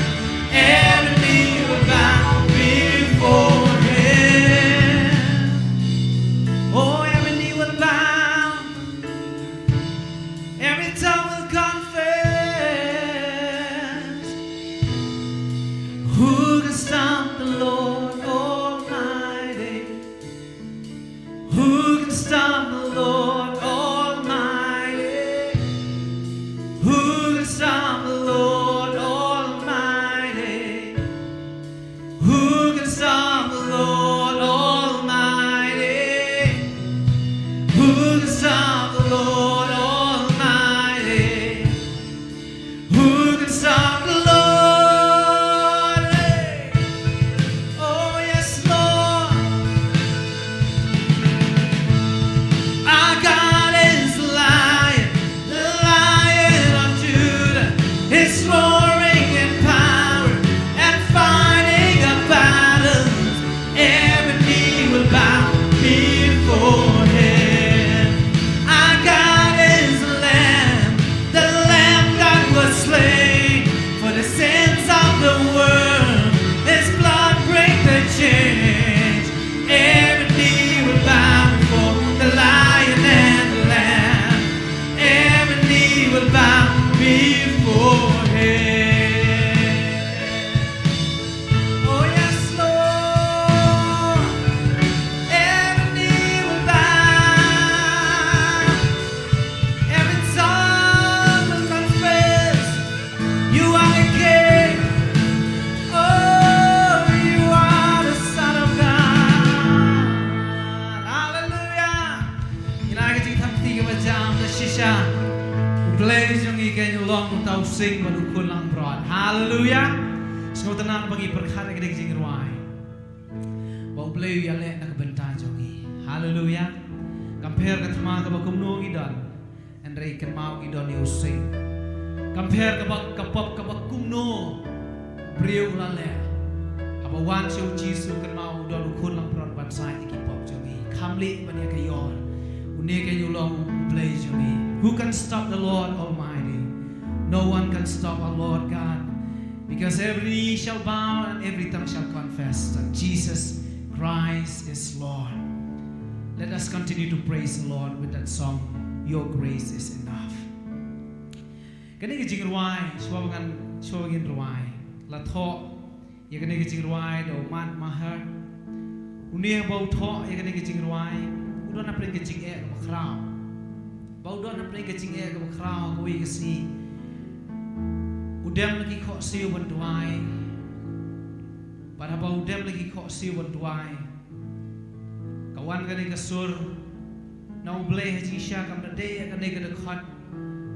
Every knee will bow before him. Oh, every knee will bow. Every tongue will confess. Who can stop the Lord Almighty? Who can stop the Lord Almighty? Who can stop the Lord Almighty? Who can stop the Lord Almighty? Who can stop the Lord Almighty? Who can stop the Lord? Hey. Oh, yes, Lord. Our God is the Lion, the Lion of Judah. He's roaring in power and fighting our battles. Every knee will bow before him. Our God is the Lamb, the Lamb that was slain for the sins of the world. His blood break the chains. Every knee will bow before the Lion and the Lamb. Every knee will bow before him. Oh, yes, Lord. Every knee will bow. Every tongue will confess you are the King. Oh, you are the Son of God. Hallelujah. Ngi la ai ka jingthap kti kaba jam da shisha. U Blei jong ngi keiñ u long uta u sing bad u khun langbrot. Haleluya. Sngewtynnat ba ngi pyrkhat ïa kane ka jingrwai. Ba U Blei u ïaleh na ka bynta jong ngi. Haleluya. Kam pher ka thma kaba kumno ngi don, hynrei kynmaw ngi don ïa u sing. Kam pher kaba ka pop kaba kumno briew u la leh, haba wan sha u Jisu kynmaw u don u khun langbrot ban sait ïa ki pop jong ngi. Kham leh ban ïa ka ïor. Une keiñ u long U Blei jong ngi. Who can stop the Lord Almighty? No one can stop our Lord God, because every knee shall bow and every tongue shall confess that Jesus Christ is Lord. Let us continue to praise the Lord with that song, Your Grace Is Enough. Kane ka jingrwai, shuwa ba ngan, shuwa ba ngin rwai, la thoh ïa kane ka jingrwai da u Matt Maher. Une ba u thoh ïa kane ka jingrwai, u don hapdeng ka jingeh kaba khraw. Ba u don hapdeng ka jingeh kaba khraw, kawei ka sngi u dem la ki khohsiew ban duwai. Bad haba u dem la ki khohsiew ban duwai, ka wan kane ka sur na U Blei ha jingshisha, kam da dei ïa kane ka dkhot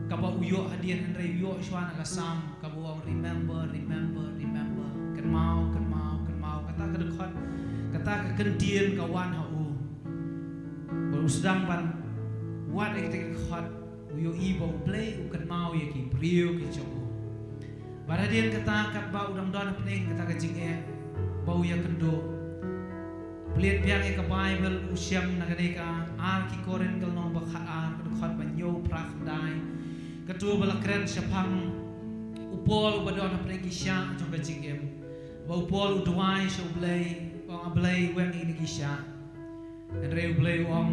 kaba u ïoh hadien, hynrei u ïoh shuwa na ka Salm kaba u ong, "Remember, remember, remember." kynmaw, kynmaw, kynmaw. Kata ka dkhot, kata ka kyntien ka wan ha u. Bad u sdang ban wad ïa kata ka dkhot, u ïohi ba U Blei u kynmaw ïa ki briew ki jong u. Bad hadien kata katba u dang don hapdeng kata ka jingeh ba u ïakynduh, plie biang ïa ka Baibl, u shem na kane ka ar ki Korinth ka lynnong ba khatar, ka dkhot ba hynñiew phra khyndai. Kato ba la kren shaphang u Paul uba don hapdeng ki shah jong ka jingim, ba u Paul u duwai sha U Blei, u ong, A Blei, weng ïa kine ki shah. Hynrei U Blei u ong,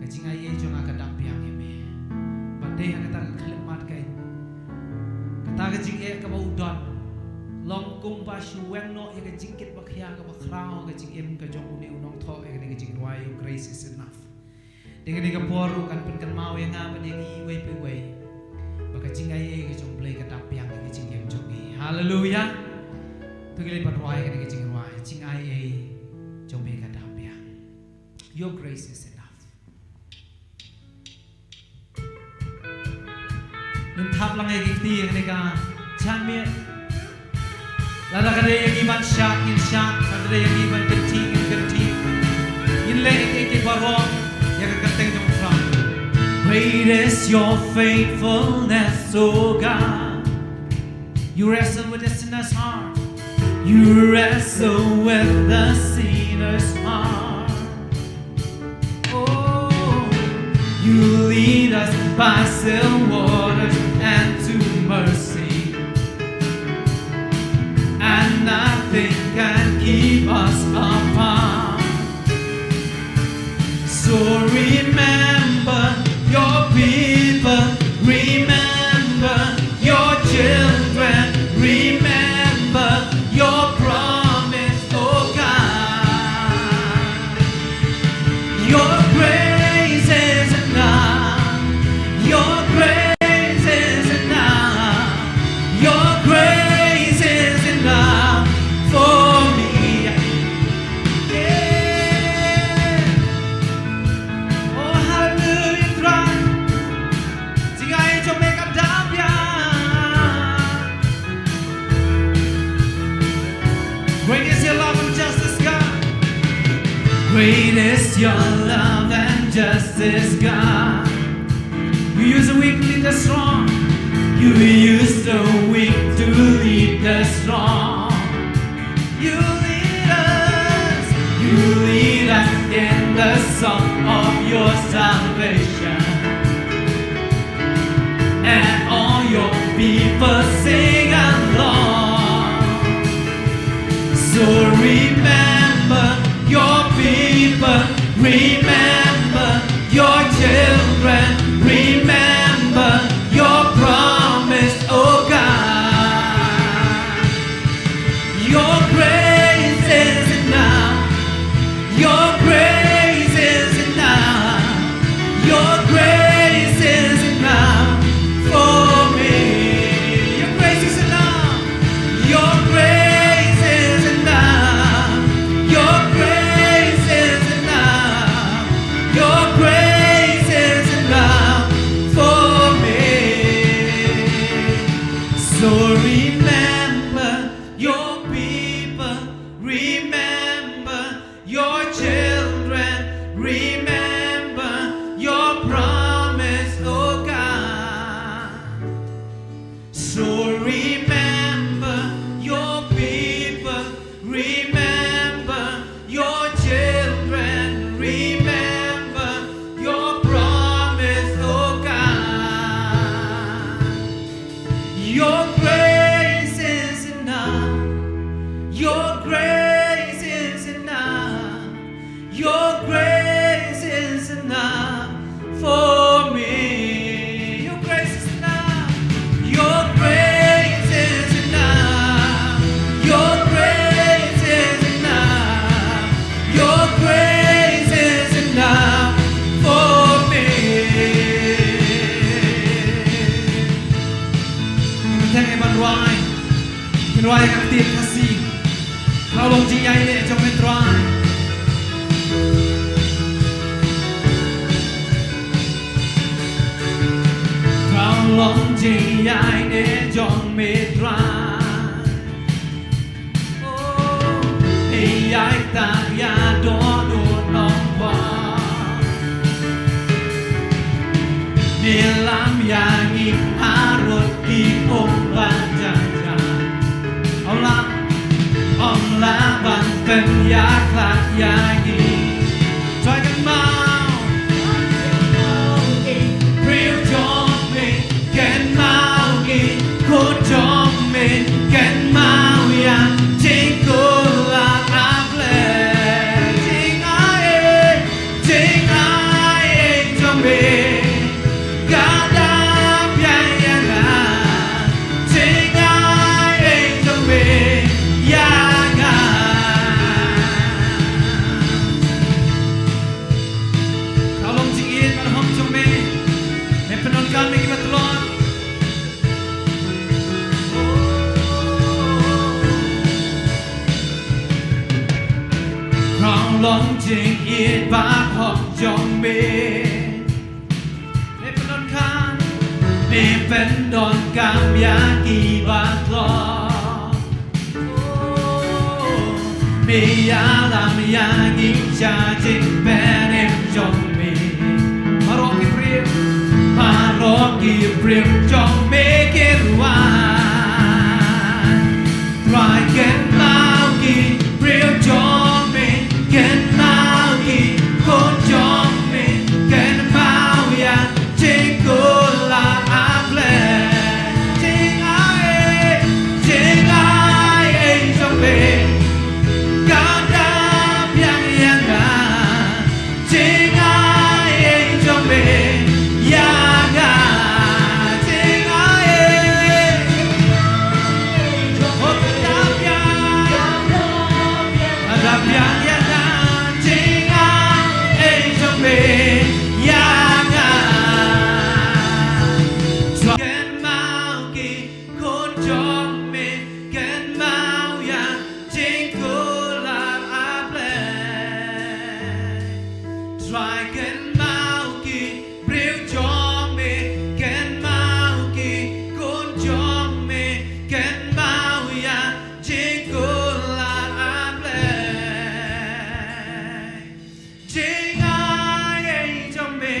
ka jingaiei jong nga ka dap biang ïa me. Bad dei ha kata ka khyllipmat ka, kata ka jingeh kaba u don long kumba shu weng noh ïa ka jingkit ba khia kaba khraw ha ka jingim ka jong une u nongthoh ïa kane ka jingrwai, Your Grace Is Enough. Dei kane ka por ruh kan pynkynmaw ïa nga bad ïa ngi iwei pa iwei ba ka jingaiei ka jong U Blei ka dap biang ïa ka jingim jong ngi. Haleluia. To ngin leit ban rwai kane ka jingrwai, Jingaiei jong me ka dap biang. Your grace is enough. Ngin thap lang ïa ki kti ïa kane ka janmiet. Lada ka dei ïa ngi ban shad ngin shad, lada ka dei ïa ngi ban kynthih ngin kynthih. Ngin leh ïa kiei kiei baroh ïa ka kyrteng jong U Trai. Great is your faithfulness, O God. You wrestle with the sinner's heart. You wrestle with the sinner's heart. Oh, you lead us by still waters and to mercy, and nothing can keep us apart. So remember your people, remember your children, remember your promise, oh God. Your grace is enough. Your grace is enough. Your grace is enough for me. Yeah. Oh, hallelujah, Trai. Jingaiei jong me ka dap biang. Great is your love and justice, God. Great is your love and justice, God. You use the weak to lead the strong. You use the weak to lead the strong. You lead us, you lead us in the song of your salvation. And all your people sing along. So remember your people, remember your children, remember your promise, oh God. Your grace is enough. Your grace is enough. Your grace is enough for me. Your grace is enough. Your grace is enough. Your grace is enough. Your grace is enough for me. So remember your people, remember your children, remember your promise, oh God. So remember your people, remember your children, remember your promise, oh God. Your grace is enough. Your grace is enough. Your grace is enough for me. Your grace is enough. Your grace is enough. Your grace is enough. Your grace is enough for me. Ngin ïa ban rwai. Ngin rwai ka ktien Khasi. Khraw long jingïaineh jong me Trai. Khraw long jingïaineh jong me Trai. lah ban pynïakhlad ïa ngi. Trai kynmaw, briew jong me, kynmaw ki khun jong me, kynmaw ïa jingkular A Blei. Jingai ei, jingai ei jong me, ka da biang ïa nga. Jingai ei jong me ïa nga. Ka long jingïeit marhok jong me. Me pyndonkam ïa kiba tlot. Ka long jingïeit marhok jong me. Me pyndonkam, me pyndonkam ïa kiba tlot. Me ïalam ïa ngi sha jingpynim jong me. Baroh ki briew, baroh ki briew jong me ki rwai. Trai kynmaw ki briew jong me, kynmaw ki khun jong me, kynmaw ïa jingkular A Blei. Jingai ei, jingai ei jong me, ka da biang ïa nga. Jingai ei jong me ïa nga. Jingai ei. Oh, ka da biang, ka da biang ïa nga. Jingai ei jong me ïa nga. Kynmaw ki khun jong me, kynmaw ïa jingkular A Blei. Trai kynmaw ki briew jong me, kynmaw ki khun jong me, kynmaw ïa jingkular A Blei. Jingai ei jong me,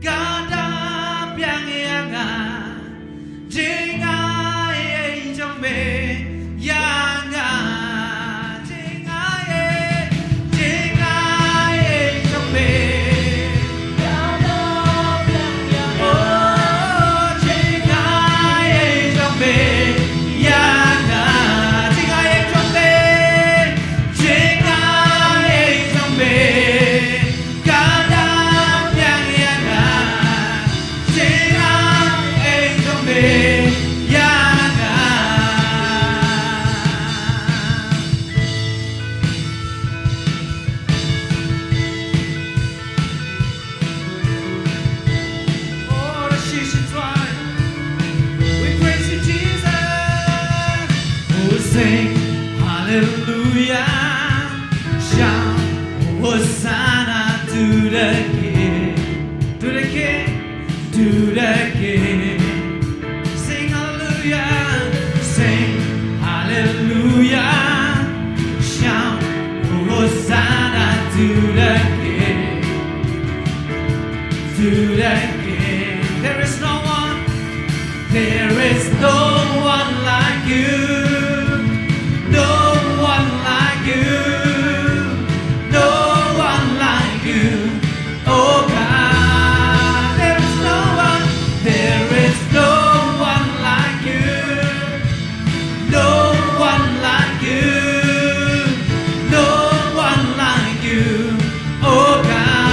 ka da biang ïa nga. Jingai ei jong me ïa nga. Jingai ei, jingai ei jong me. Oh, jingai ei jong me ïa nga. Jingai ei jong me. Jingai ei jong me, ka da biang ïa nga. Jingai ei jong me ïa nga. Oh, the season dry. We praise you, Jesus. Oh, sing hallelujah. Shout Hosanna to the King. To the King. To the King. Sing hallelujah. Sing hallelujah. Shout Hosanna to the King. To the King. There is no one, there is no one like you. No one like you. No one like you. Oh God, there is no one, there is no one like you. No one like you, no one like you, oh God.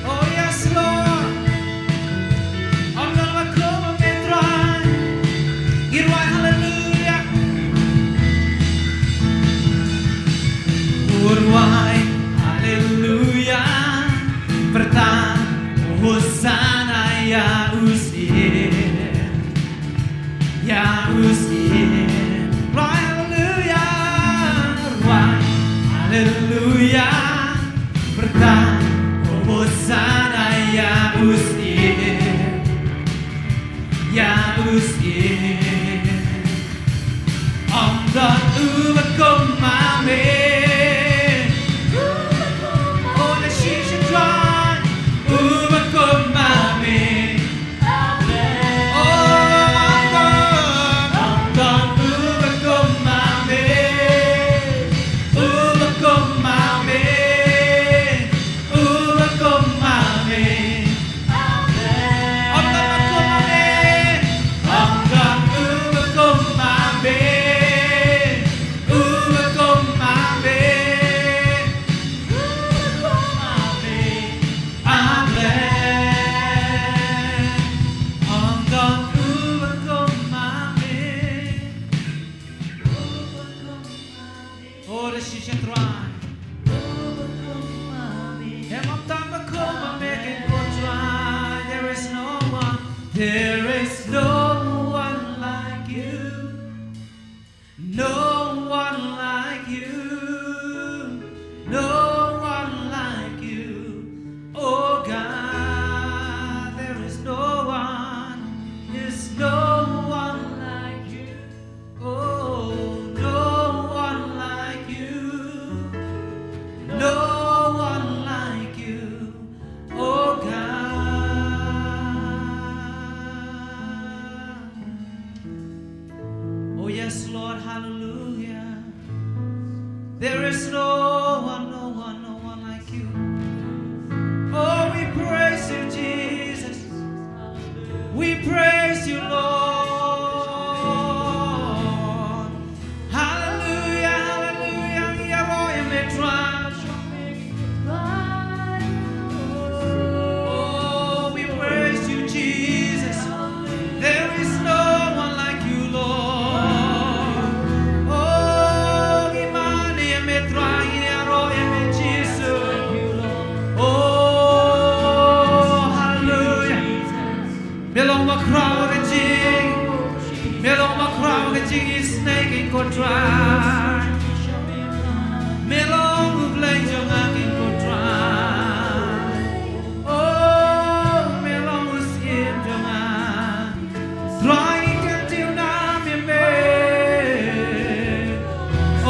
Oh yes, Lord. Ym don uba kum ma me Trai. Ngi rwai haleluya. Ngi rwai haleluya. Pyrta Hosanna ïa u Syiem. Ïa u Syiem. Rwai haleluya. Rwai haleluya. Pyrta Hosanna ïa u Syiem. Ïa u Syiem. Ym don uba kum ma me. Oh, na shisha Trai. Uba kum ma me. Oh, Oh, yes, Lord, hallelujah. There is no one, no one, no one like you. Oh, we praise you, Jesus. We praise you, Lord. Hallelujah, hallelujah. Ïaroh ïa me Trai. Oh, we praise you, Jesus. There is no one like you, Lord. Oh, ngi mane ïa me Trai, ïaroh ïa me Jisu. Oh, hallelujah. Me long bakhraw ka jing, me long bakhraw ka jingisynei kein ko Trai. Me long u Blei jong nga kein ko Trai. Oh, me long u Syiem jong nga. Trai, ngi kyntiew nam ïa me.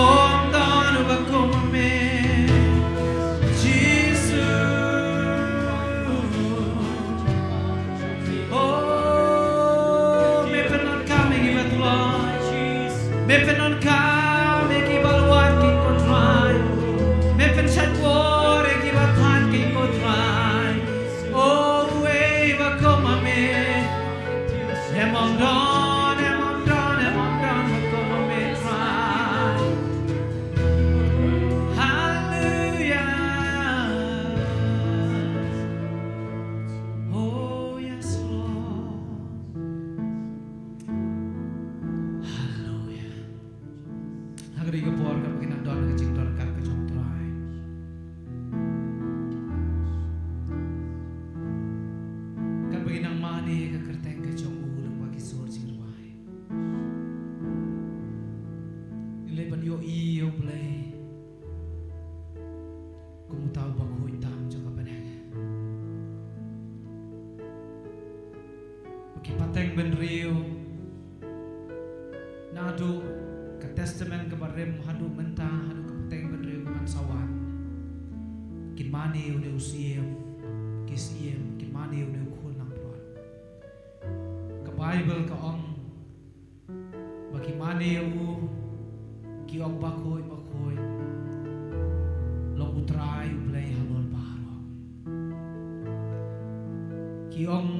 Ym don uba kum me, Jisu. Oh, me pyndonkam ïa kiba tlot. Me pyndonkam ïa kiba lwait kein ko Trai. Me pynshait bor ïa kiba thait kein ko Trai. Oh, uei ba kum ma me. Em ym don, em ym don, em ym don ba kum ma me Trai. Hallelujah. Oh, yes, Lord. Hallelujah. Ha kane ka por katba ngi nang don ha ka jingdonkam ka jong U Trai, katba ngi nang mane ha ka kyrteng ka jong U lyngba ki sur jingrwai, ngi leit ban ïohi ïa U Blei kum uta uba khuid tam jong ka bneng. Ba ki pateng bynriew naduh ka Testament kaba rim haduh mynta, haduh ka pateng bynriew ka ban sa wan, kin mane ïa une u Syiem ki syiem, kin mane ïa une u Khun langbrot. Ka Baibl ka ong ba ki mane ïa U, ki ong, Bakhuid, bakhuid long U Trai U Blei halor baroh. Ki ong,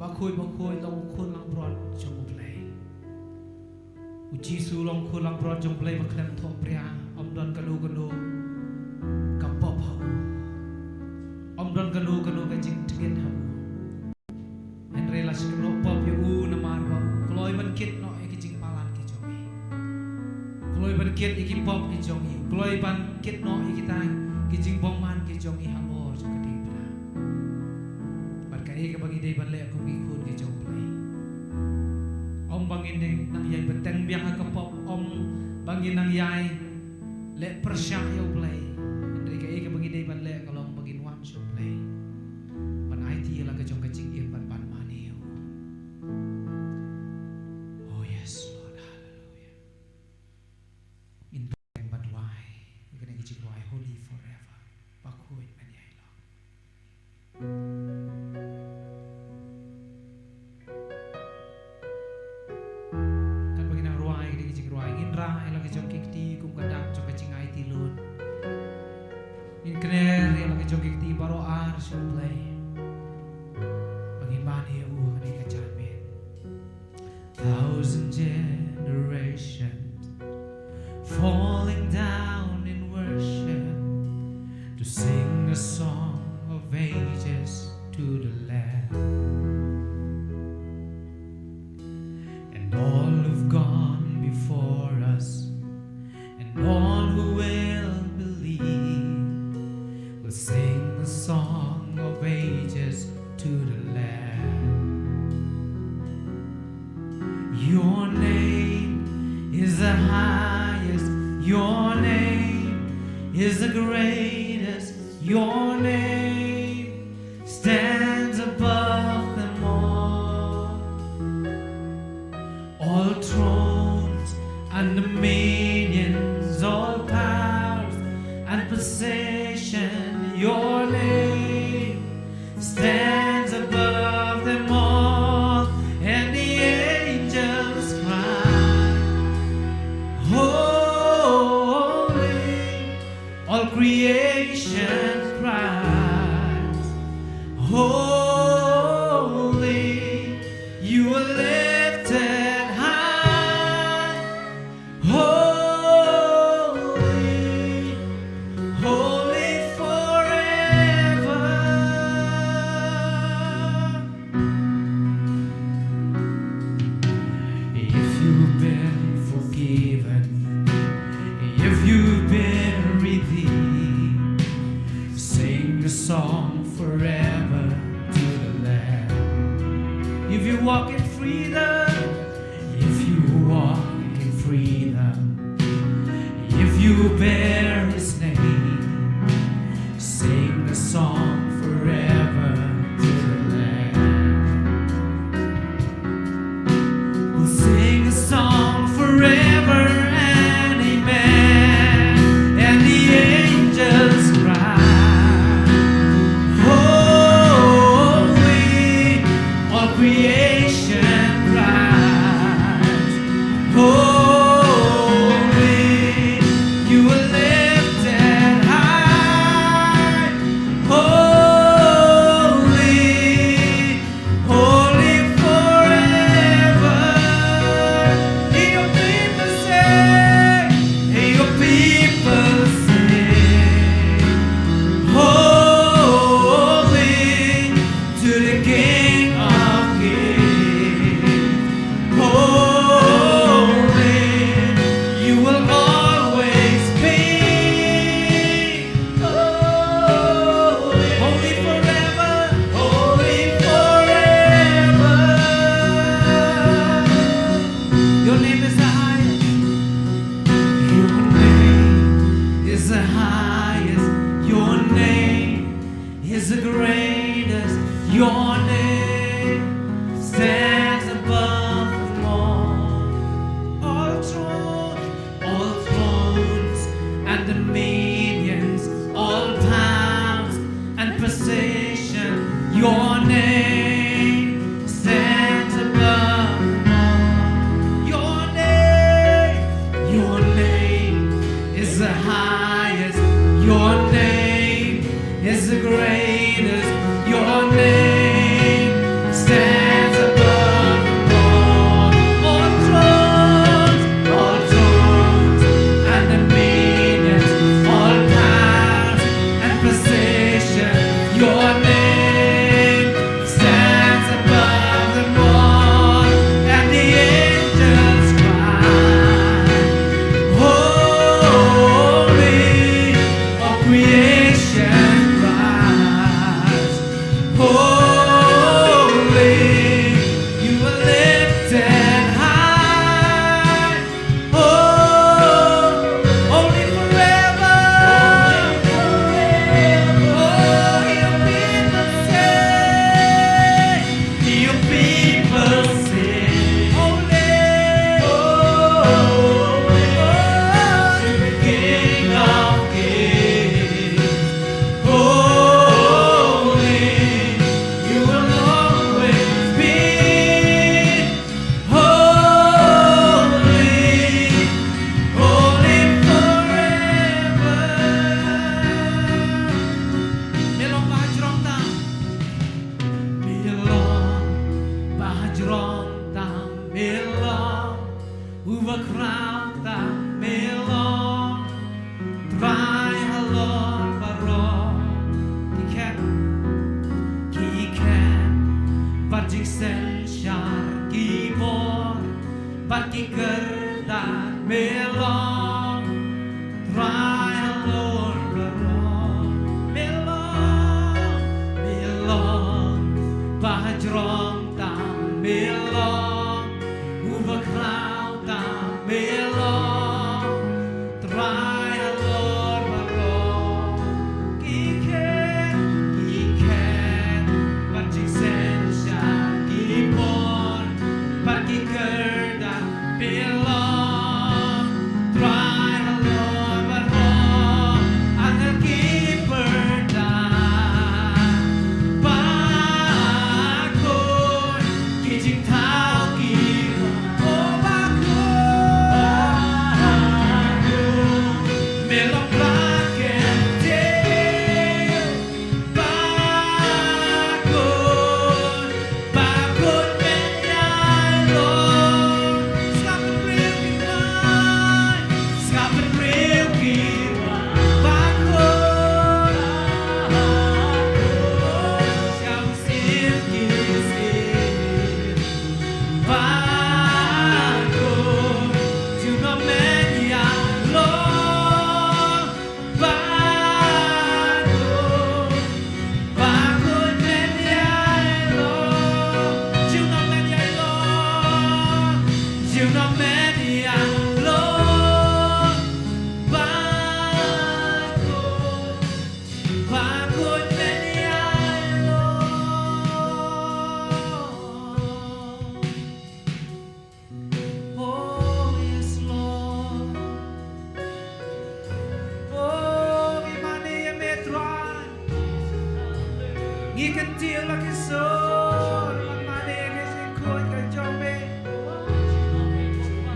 Bakhuid, bakhuid long U Khun langbrot jong U Blei. U Jisu long U Khun langbrot jong U Blei ba khlem thohbria. Ym don kano kano ka pop ha U. Ym don kano kano ka jingtngit ha U. Hynrei la shu kynnoh pop ïa U namar ba U kloi ban kit noh ïa ki jingpalat ki jong ngi. U kloi ban kit ïa ki pop ki jong ngi. U kloi ban kit noh ïa kita ki jingbymman ki jong ngi halor jong ka diengphna. Bad kaei kaba ngi dei ban leh kum ki khun ki jong U Blei? Ym ba ngin nang ïai bteng biang ha ka pop, ym ba ngin nang ïai leh pyrshah ïa U Blei. Hynrei kaei kaba ngi dei ban leh ka long ba ngin wan sha U Blei ban aiti ïa la ka jong ka jingim bad ban mane ïa U. Oh yes, Lord, hallelujah. Ngin bteng ban duwai ïa kane ka jingrwai Holy Forever. Bakhuid men ïa i Lord. Katba ngi nang rwai kane ka jingrwai, ngin rah ïa la ka jong ki kti kum ka dak jong ka jingaiti lun. Ngin kner ïa la ka jong ki kti baroh ar sha U Blei ba ngin mane ïa U ha kane ka janmiet. Thousand generations falling down in worship to sing a song of ages to the Lamb. And all who've gone before us and all who will believe will sing the song of ages to the Lamb. Your name is the highest, your name is the greatest, your name stands above them all. All thrones and dominions, all powers and position, your name stands above them all. And the angels cry, Uba khraw tam me long, Trai halor baroh ki khet, ki khet bad jingsynshar, ki bor bad ki kyrdan me long, Trai halor baroh me long, me long ba hajrong tam me long, uba khraw tam me long, Trai halor baroh ki khet, ki khet bad jingsynshar, ki bor bad ki kyrdan me long, Trai halor baroh, angel ki pyrta, bakhuid ki jingthaw ki, oh, bakhuid, bakhuid me long Trai kyntiew. Bakhuid, bakhuid men ïailong. Sngap hynriew ki wan, sngap hynriew ki wan. Bakhuid, bakhuid sha u syiem ki syiem. Bakhuid, junom men ïailong. Bakhuid, bakhuid men ïailong. Junom men ïailong. Junom men ïailong. Bakhuid, bakhuid men ïailong. Oh, yes, Lord. Oh, ngi mane ïa me Trai. Ngi kyntiew la ki sur ban mane ïa ka jingkhuid ka jong me.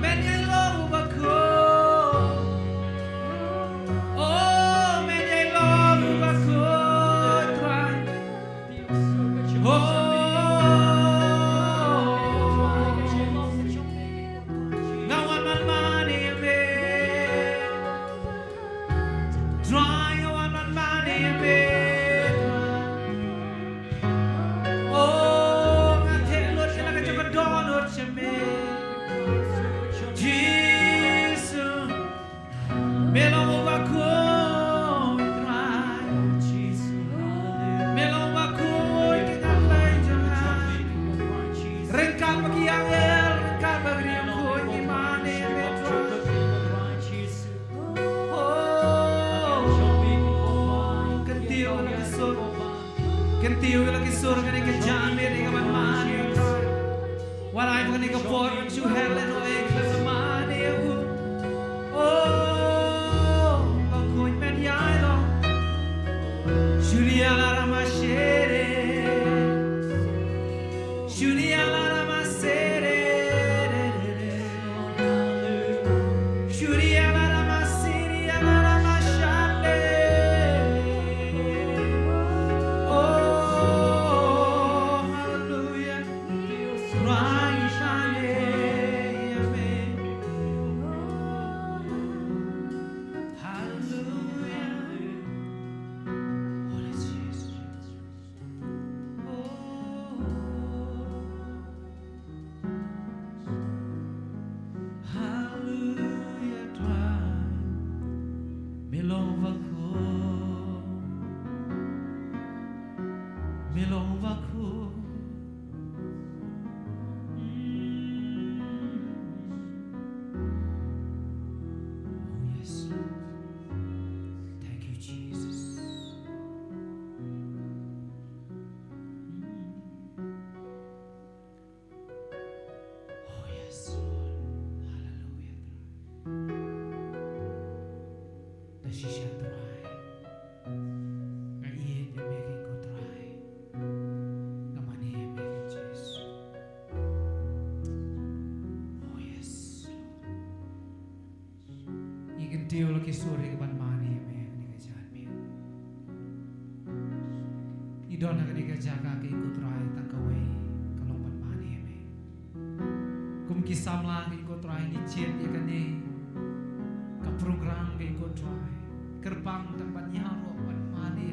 Men ïailong uba khuid. Oh, men ïailong uba khuid Trai. Oh, nga wan ban mane ïa me. Trai, nga wan ban mane ïa me. Oh, nga theh lut ïa la ka jong ka dohnud sha me. Jisu. Me long uba khuid Trai. Me long uba khuid ki nongpeit jong nga. Ryngkat bad ki angel, ryngkat bad ki riewkhuid ngi mane ïa me Trai. Oh, kyntiew la ki sur. Kyntiew la ki sur kane ka janmiet ïa ka ban mane ïa u Trai. Wat ai ba kane ka por ban shu heh lehnoh ïa ka ban mane ïa u. Oh, bakhuid men ïailong. Shuria la rama shere. Shuria la rama shere. Shuria la rama siria la rama shande. Oh, hallelujah. Trai shande, amen. Hallelujah. Holy Jesus. Oh. Hallelujah, Trai. Me long uba khuid. Me long uba khuid. Mm. Oh, yes, Lord. Thank you, Jesus. Mm. Oh, yes, Lord. Hallelujah, Trai. Da shisha Trai. Nga ïeit ïa me ko Trai. Nga mane ïa me ko Jisu. Oh, yes, Lord. Ngi kyntiew la ki sur ïa ka ban mane ïa me ha kane ka janmiet. Ngi don ha kane ka jaka ko Trai tang kawei ka long ban mane ïa me. Kum Ki samla, ko Trai, ngi jied ïa kane ka program, ko Trai. Kyrpang tang ban ïaroh ban mane.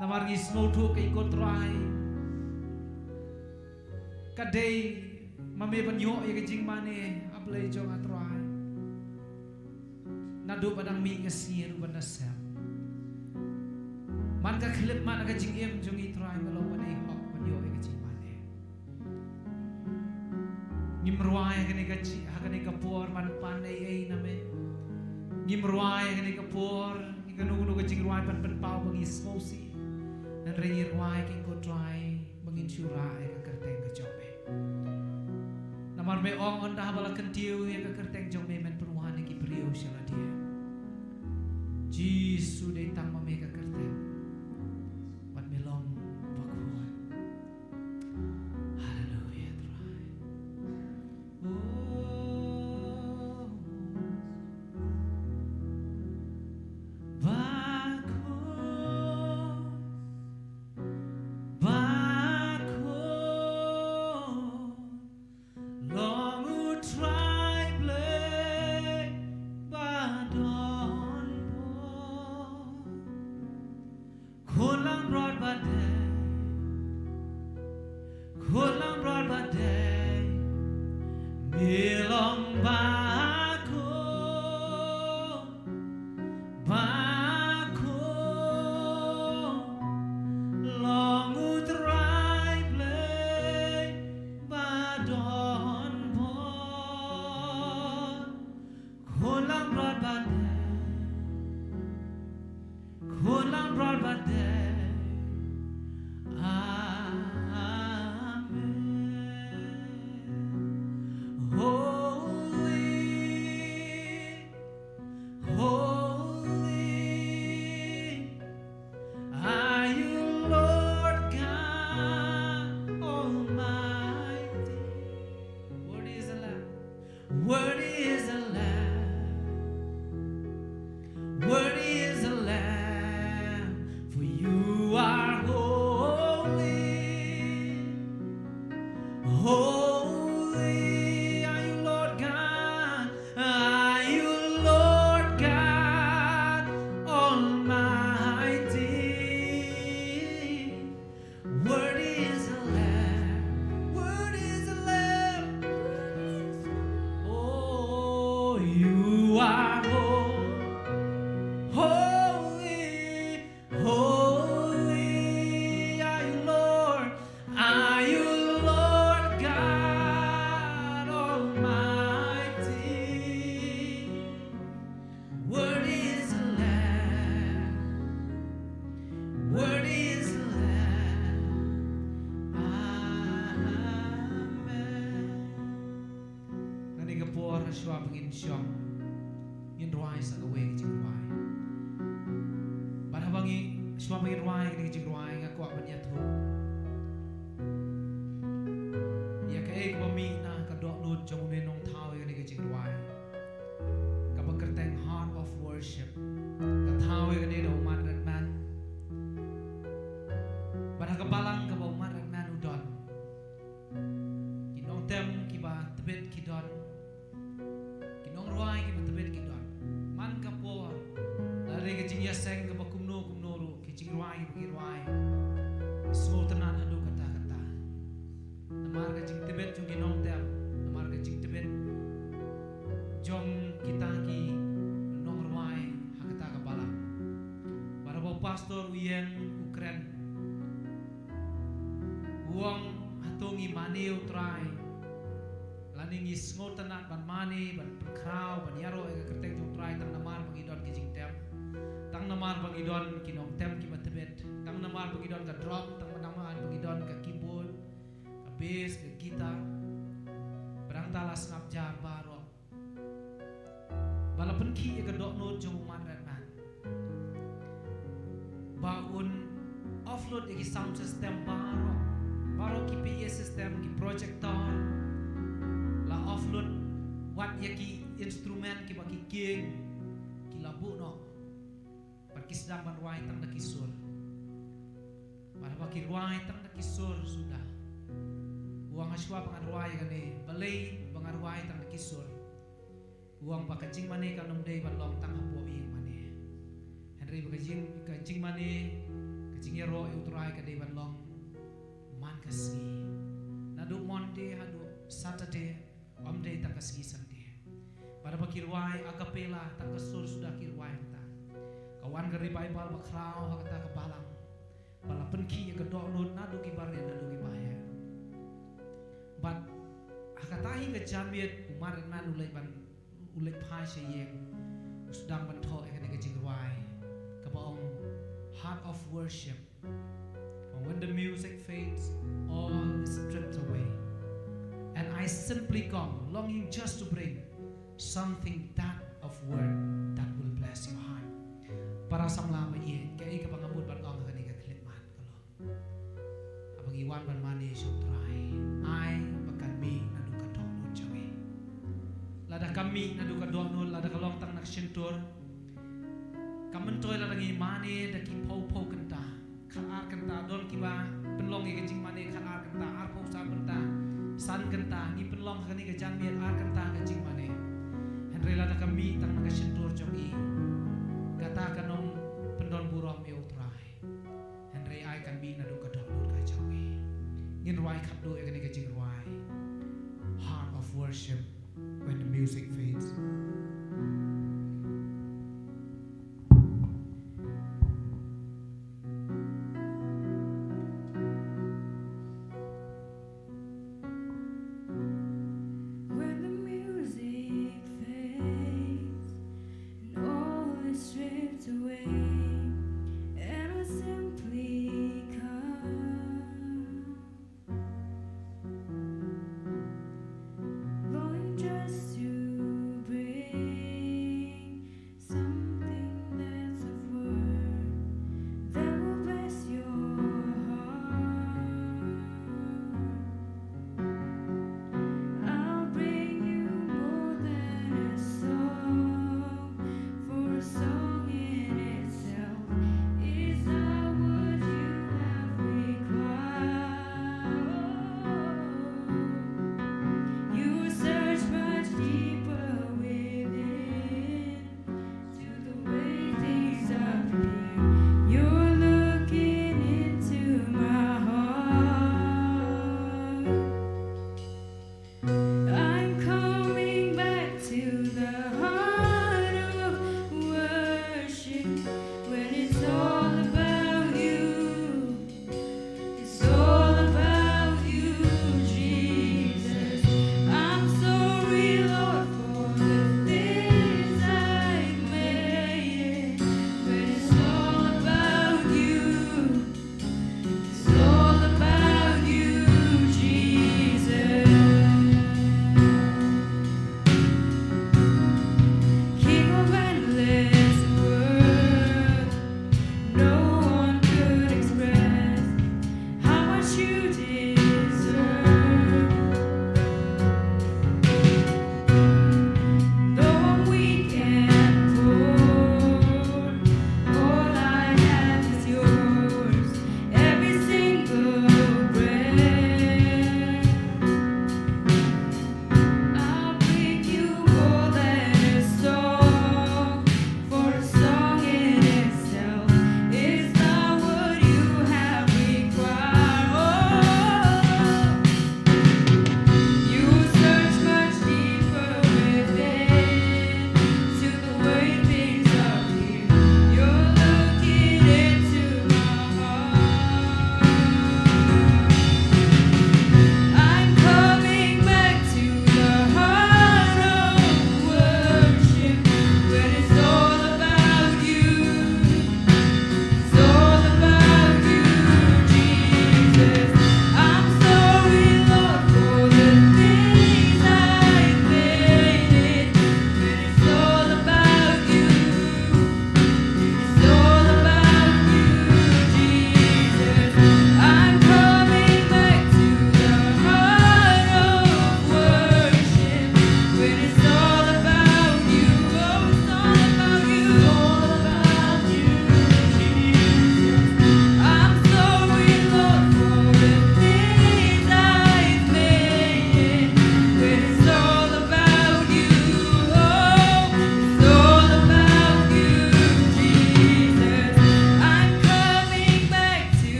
Namar ngi sngewthuh, ko Trai, ka dei ma me ban ïoh ïa ka jingmane, A Blei jong nga Trai. Naduh ba dang mih ka sngi ruh ban da sem. Man ka khyllipmat ka jingim jong ngi Trai, me long ba dei hok ban ïoh ïa ka jingmane. Ngim rwai ha kane ka ji, ha kane ka por ban pan ei ei na me. Ngim rwai ha kane ka por ïa kano kano ka jingrwai ban pynpaw ba ngi sngewsih. Hynrei ngi rwai, ko Trai, ba ngin shu rah ïa ka kyrteng ka jong me. Namar me ong, ynda haba la kyntiew ïa ka kyrteng jong me, men pynwan ïa ki briew sha lade. Jisu, dei tang ma me ka kyrteng. Bad me long bakhuid. Haleluia, Trai. Oh, bakhuid, bakhuid, long U Trai Blei ba don bor. Khun langbrot ba dei, khun langbrot ba dei, me long bakhuid, bakhuid, long U Trai Blei ba don bor. Khun langbrot ba dei, khun langbrot ba dei. Amen. Holy, holy are you, Lord God Almighty. Worthy is the Lamb. Worthy is the Lamb. Worthy is the Lamb. For you are holy. Holy are you, Lord God. Are you, Lord God Almighty. Worthy is the Lamb. Worthy is the Lamb. Oh, you are ho-, holy, holy are you, Lord. Are you, Lord God Almighty? Worthy is the Lamb. Worthy is the Lamb. Amen. Ngan ïa ka por shuwa ba ngin shong, ngin rwai sa kawei ka jingrwai. Bad haba ngi, shuwa ba ngin rwai kane ka jingrwai, nga kwah ban ïathuh ïa kaei kaba mih na ka dohnud jong une u nongthaw ïa kane ka jingrwai. Kaba kyrteng Heart of Worship. La thaw ïa kane da u Mat Redman. Bad ha ka balang kaba u Mat Redman u don, ki nongtem kiba tbit ki don. Ki nongrwai kiba tbit ki don. Man ka por, lada ka jingïaseng kaba kumno kumno ruh, ki jingrwai kiba ki rwai, sngewtynnat haduh katta katta. Namar ka jingtbit jong ki nongtem, namar ka jingtbit jong kita ki nongrwai ha kata ka balang. Bad haba u pastor u ïeng u kren, u ong, hato ngi mane ïa u Trai, lane ngi sngewtynnat ban mane, ban pynkhraw, ban ïaroh ïa ka kyrteng jong u Trai tang namar ba ngi don ki jingtem, tang namar ba ngi don ki nongtem kiba tbit, tang namar ba ngi don ka drum, tang namar ba ngi don ka keyboard, ka bass, ka guitar. Ba dang ta la sngap jar baroh. Ba la pynkhih ïa ka dohnud jong u Mat Redman ba un offload ïa ki sound system baroh, baroh ki P A system, ki projector, la offload, wat ïa ki instrument kiba ki kieng, ki la buh noh. Bad ki sdang ban rwai tang da ki sur. Bad haba ki rwai tang da ki sur suda, u U ong hashwa ba ngan rwai kane, balei ba ngan rwai tang da ki sur. U ong ba ka jingmane kan ym dei ban long tang hapoh ïing mane. Hynrei ba ka jing, ka jingmane, ka jingïaroh ïa U Trai ka dei ban long man ka sngi. Naduh Monday haduh Saturday, ym dei tang ka sngi Sunday. Bad haba ki rwai a cappella, tang ka sur suda ki rwai mynta. Ka wan ka revival bakhraw ha kata ka balang. Ba la pynkhih ïa ka dohnud naduh ki barit naduh ki baher. Bad ha kata hi ka janmiet u marit man u leit ban, u leit phai sha ïing. U sdang ban thoh ïa kane ka jingrwai kaba ong Heart of Worship. When the music fades, all is stripped away. And I simply come, longing just to bring something that of word that will bless your heart. Para samla ba ïeit, kaei kaba nga mut ban ong ha kane ka khyllipmat ka long, haba ngi wan ban mane sha U Trai, ai ba kan mih naduh ka dohnud jong ngi. Lada kam mih naduh ka dohnud, lada ka long tang na ka shyntur, kam myntoi lada ngi mane da ki phew phew kynta, khat ar kynta, don kiba pynlong ïa ka jingmane khat ar kynta, arphew saw kynta, san kynta, ngi pynlong ha kane ka janmiet ar kynta ka jingmane. Hynrei lada ka mih tang na ka shyntur jong ngi, kata kan ym pyndon burom ïa U Trai. Hynrei ai kan mih naduh ka dohnud ka jong ngi. Ngin rwai khatduh ïa kane ka jingrwai, Heart of Worship, When the Music Fades. When the music fades and all is stripped away, and I simply come, longing just to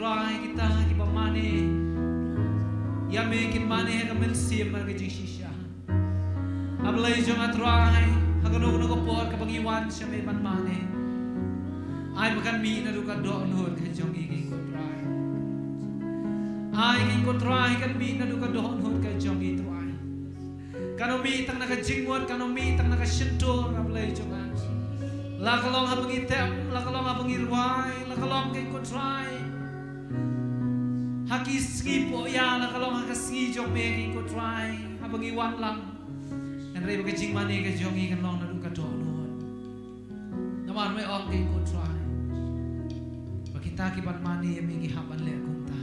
Trai, kita kiba mane ïa me kin mane ha ka mynsiem bad ka jingshisha. A Blei jong nga Trai, ha kano kano ka por kaba ngi wan sha me ban mane, ai ba kan mih naduh ka dohnud ka jong ngi, ko Trai. Ai, ko Trai, kan mih naduh ka dohnud ka jong ngi, Trai. Kan ym mih tang na ka jingmut, kan ym mih tang na ka shyntur, A Blei jong nga. La ka long haba ngi tem, la ka long haba ngi rwai, la ka long, ko Trai, ha ki sngi pohïa, la ka long ha ka sngi jong me, ko Trai, haba ngi wan lang. Hynrei ba ka jingmane ka jong ngi kan long naduh ka dohnud. Namar me ong, ko Trai, ba kita kiban mane ïa me ki hap ban leh kumta,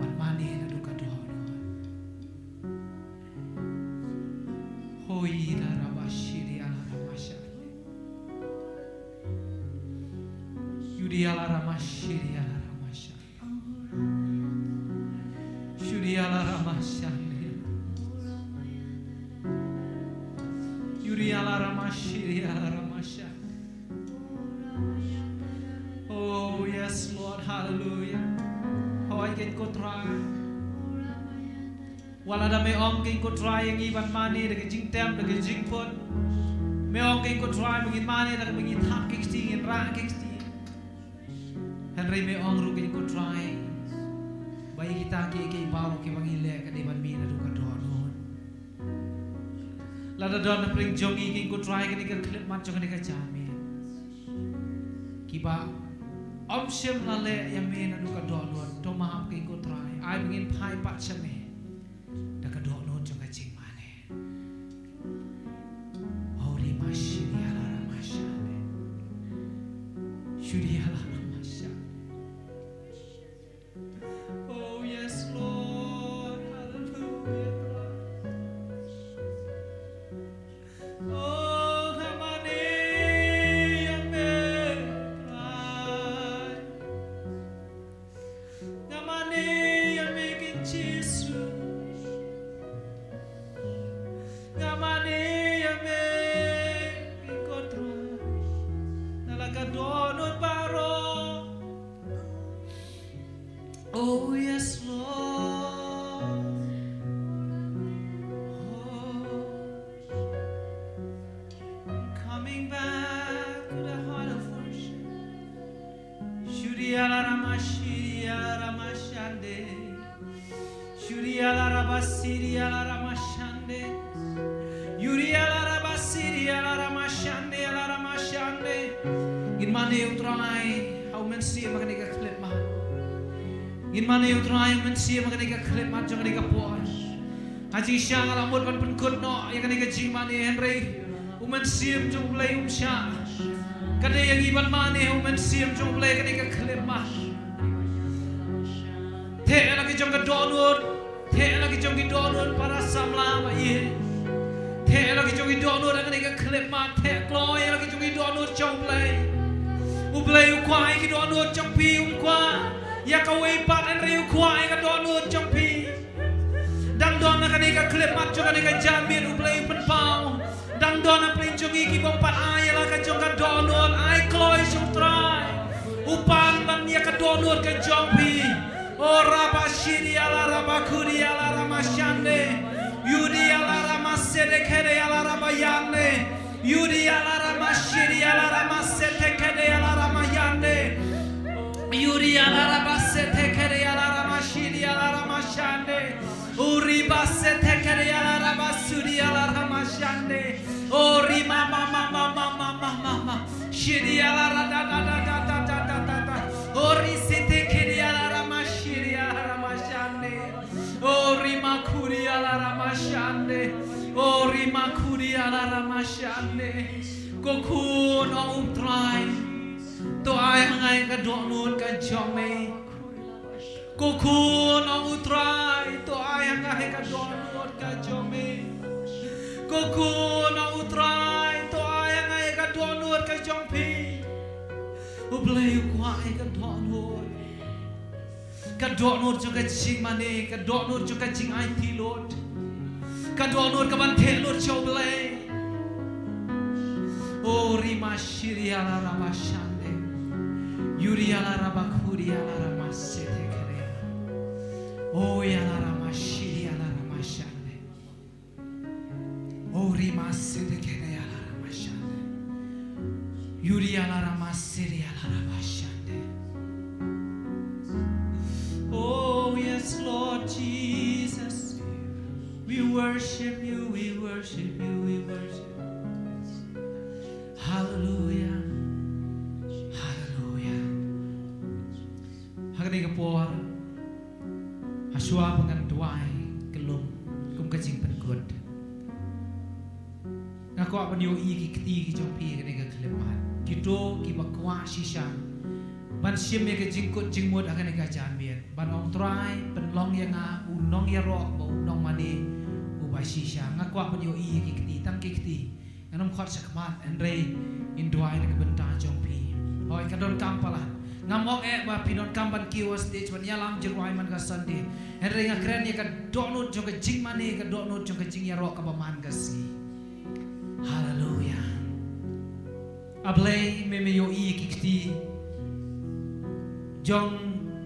ban mane naduh ka dohnud. Hoi la raba shiri ala rama shande. Yudi ala rama shiri ala rama shande. Shuri ala rama shande. Yuri ala rama shiri ala rama shande. Oh, yes, Lord. Hallelujah. Hoi, ko Trai. Wat la da me ong, ko Trai, ïa ngi ban mane da ka jingtem, da ka jingput. Me ong, ko Trai, ba ngin mane da kaba ngi thap ki kti, ngin rah ki kti. Hynrei me ong ruh, ko Trai, ba ïa kita kiei kiei baroh kiba ngi leh, ka dei ban mih naduh ka dohnud. Lada don hapdeng jong ngi, ko Trai, kane ka khyllipmat jong kane ka janmiet, kiba ym shym la leh ïa me naduh ka dohnud, to map, ko Trai, ai ba ngin phai pat sha me da ka dohnud jong ka jingmane. Hori ma shiri ala rama shande. Shuri ala rama shande. Oh, yes, Lord. Hallelujah, Lord. Oh, nga mane ïa me, Trai. Nga mane ïa me, Kynrad Jisu. Nga mane ïa me, Kynrad Trai. Na la ka dohnud baroh. Oh, yes, Lord. Oh, I'm coming back to the heart of worship. Shuri ala rama shiri ala rama shande. Shuri ala raba siri ala rama shande. Yuri ala raba siri ala rama shande, ala rama shande. Ngin mane, ko Trai, ha u Mynsiem ha kane ka khyllipmat. Ngin mane, ko Trai, ha u Mynsiem ha kane ka khyllipmat jong kane ka por. Ha jingshisha nga la mut ban pynkut noh ïa kane ka jingmane, hynrei u Mynsiem jong U Blei um shah. Ka dei ïa ngi ban mane ha u Mynsiem jong U Blei ha kane ka khyllipmat. Theh ïa la ki jong ka dohnud. Theh ïa la ki jong ki dohnud, para samla ba ïeit. Theh ïa la ki jong ki dohnud ha kane ka khyllipmat. Theh kloi ïa la ki jong ki dohnud sha U Blei. U Blei u kwah ïa ki dohnud jong phi, um kwah ïa kawei pat, hynrei u kwah ïa ka dohnud jong phi. Dang don ha kane ka khyllipmat jong kane ka janmiet, U Blei u pynpaw. Dang don hapdeng jong ngi kiba ym pat ai ïa la ka jong ka dohnud, ai kloi sha U Trai. U pan ban ïa ka dohnud ka jong phi. O raba shiri ala raba kuri ala rama shande. Yudi ala rama sede kede ala raba yande. Yudi ala rama shiri ala rama sede kede ala rama yande. Yudi ala raba sede kede ala rama shiri ala rama shande. Uri ba sede kede ala raba sudi ala rama shande. Uri ma ma ma ma ma ma ma ma ma. Shiri ala ra da da da da da da da da da. Ori sete kiri ala rama shiri ala rama shande. Ori makuri ala rama shande. Ori makuri ala rama shande. Ko khun ong U Trai, to ai ha nga ïa ka dohnud ka jong me. Ko khun ong U Trai, to ai ha nga ïa ka dohnud ka jong me. Ko khun ong U Trai, to ai ha nga ïa ka dohnud ka jong phi. U Blei u kwah ïa ka dohnud. Ka dohnud jong ka jingmane, ka dohnud jong ka jingaiti lut. Ka dohnud kaban theh lut sha U Blei. O rima shiri ala raba shande. Yuri ala raba khuri ala rama Setekere. O yala rama shiri yala rama shande. O rima setekere yala rama shande. Yuri yala rama siri yala rama shande. Oh yes, Lord Jesus. We worship you, we worship you, we worship you. Hallelujah. Hallelujah. Ha kane ka por, ha shuwa ba ngan duwai kyllum kum ka jingpynkut, nga kwah ban ïohi ki kti ki jong phi ha kane ka khyllipmat. Kito kiba kwah shisha ban shim ïa ka jingkut jingmut ha kane ka janmiet, ban ong Trai, pynlong ïa nga u nongïaroh bad u nongmane uba shisha. Nga kwah ban ïohi ïa ki kti, tang ki kti. Ngan ym khot shakhmat, hynrei ngin duwai na ka bynta jong phi. Hooid, ka donkam palat. Ngam ong eh ba phi donkam ban kiew ha stage ban ïalam jingrwai man ka Sunday. Hynrei nga kren ïa ka dohnud jong ka jingmane, ka dohnud jong ka jingïaroh kaba man ka sngi. Haleluya. A Blei, me me ïohi ïa ki kti jong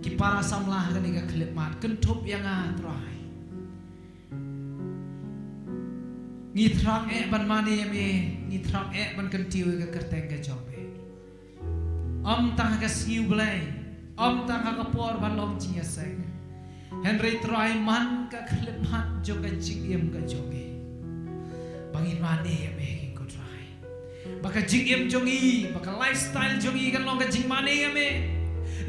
ki para samla ha kane ka khyllipmat. Kynthup ïa nga, Trai. Ngi thrang eh ban mane ïa me, ngi thrang eh ban kyntiew ïa ka kyrteng ka jong me. Ym tang ha ka sngi U Blei, ym tang ha ka por ba long jingïaseng. Hynrei Trai, man ka khyllipmat jong ka jingim ka jong ngi, ba ngin mane ïa me, ko Trai. Ba ka jingim jong ngi, ba ka lifestyle jong ngi kan long ka jingmane ïa me.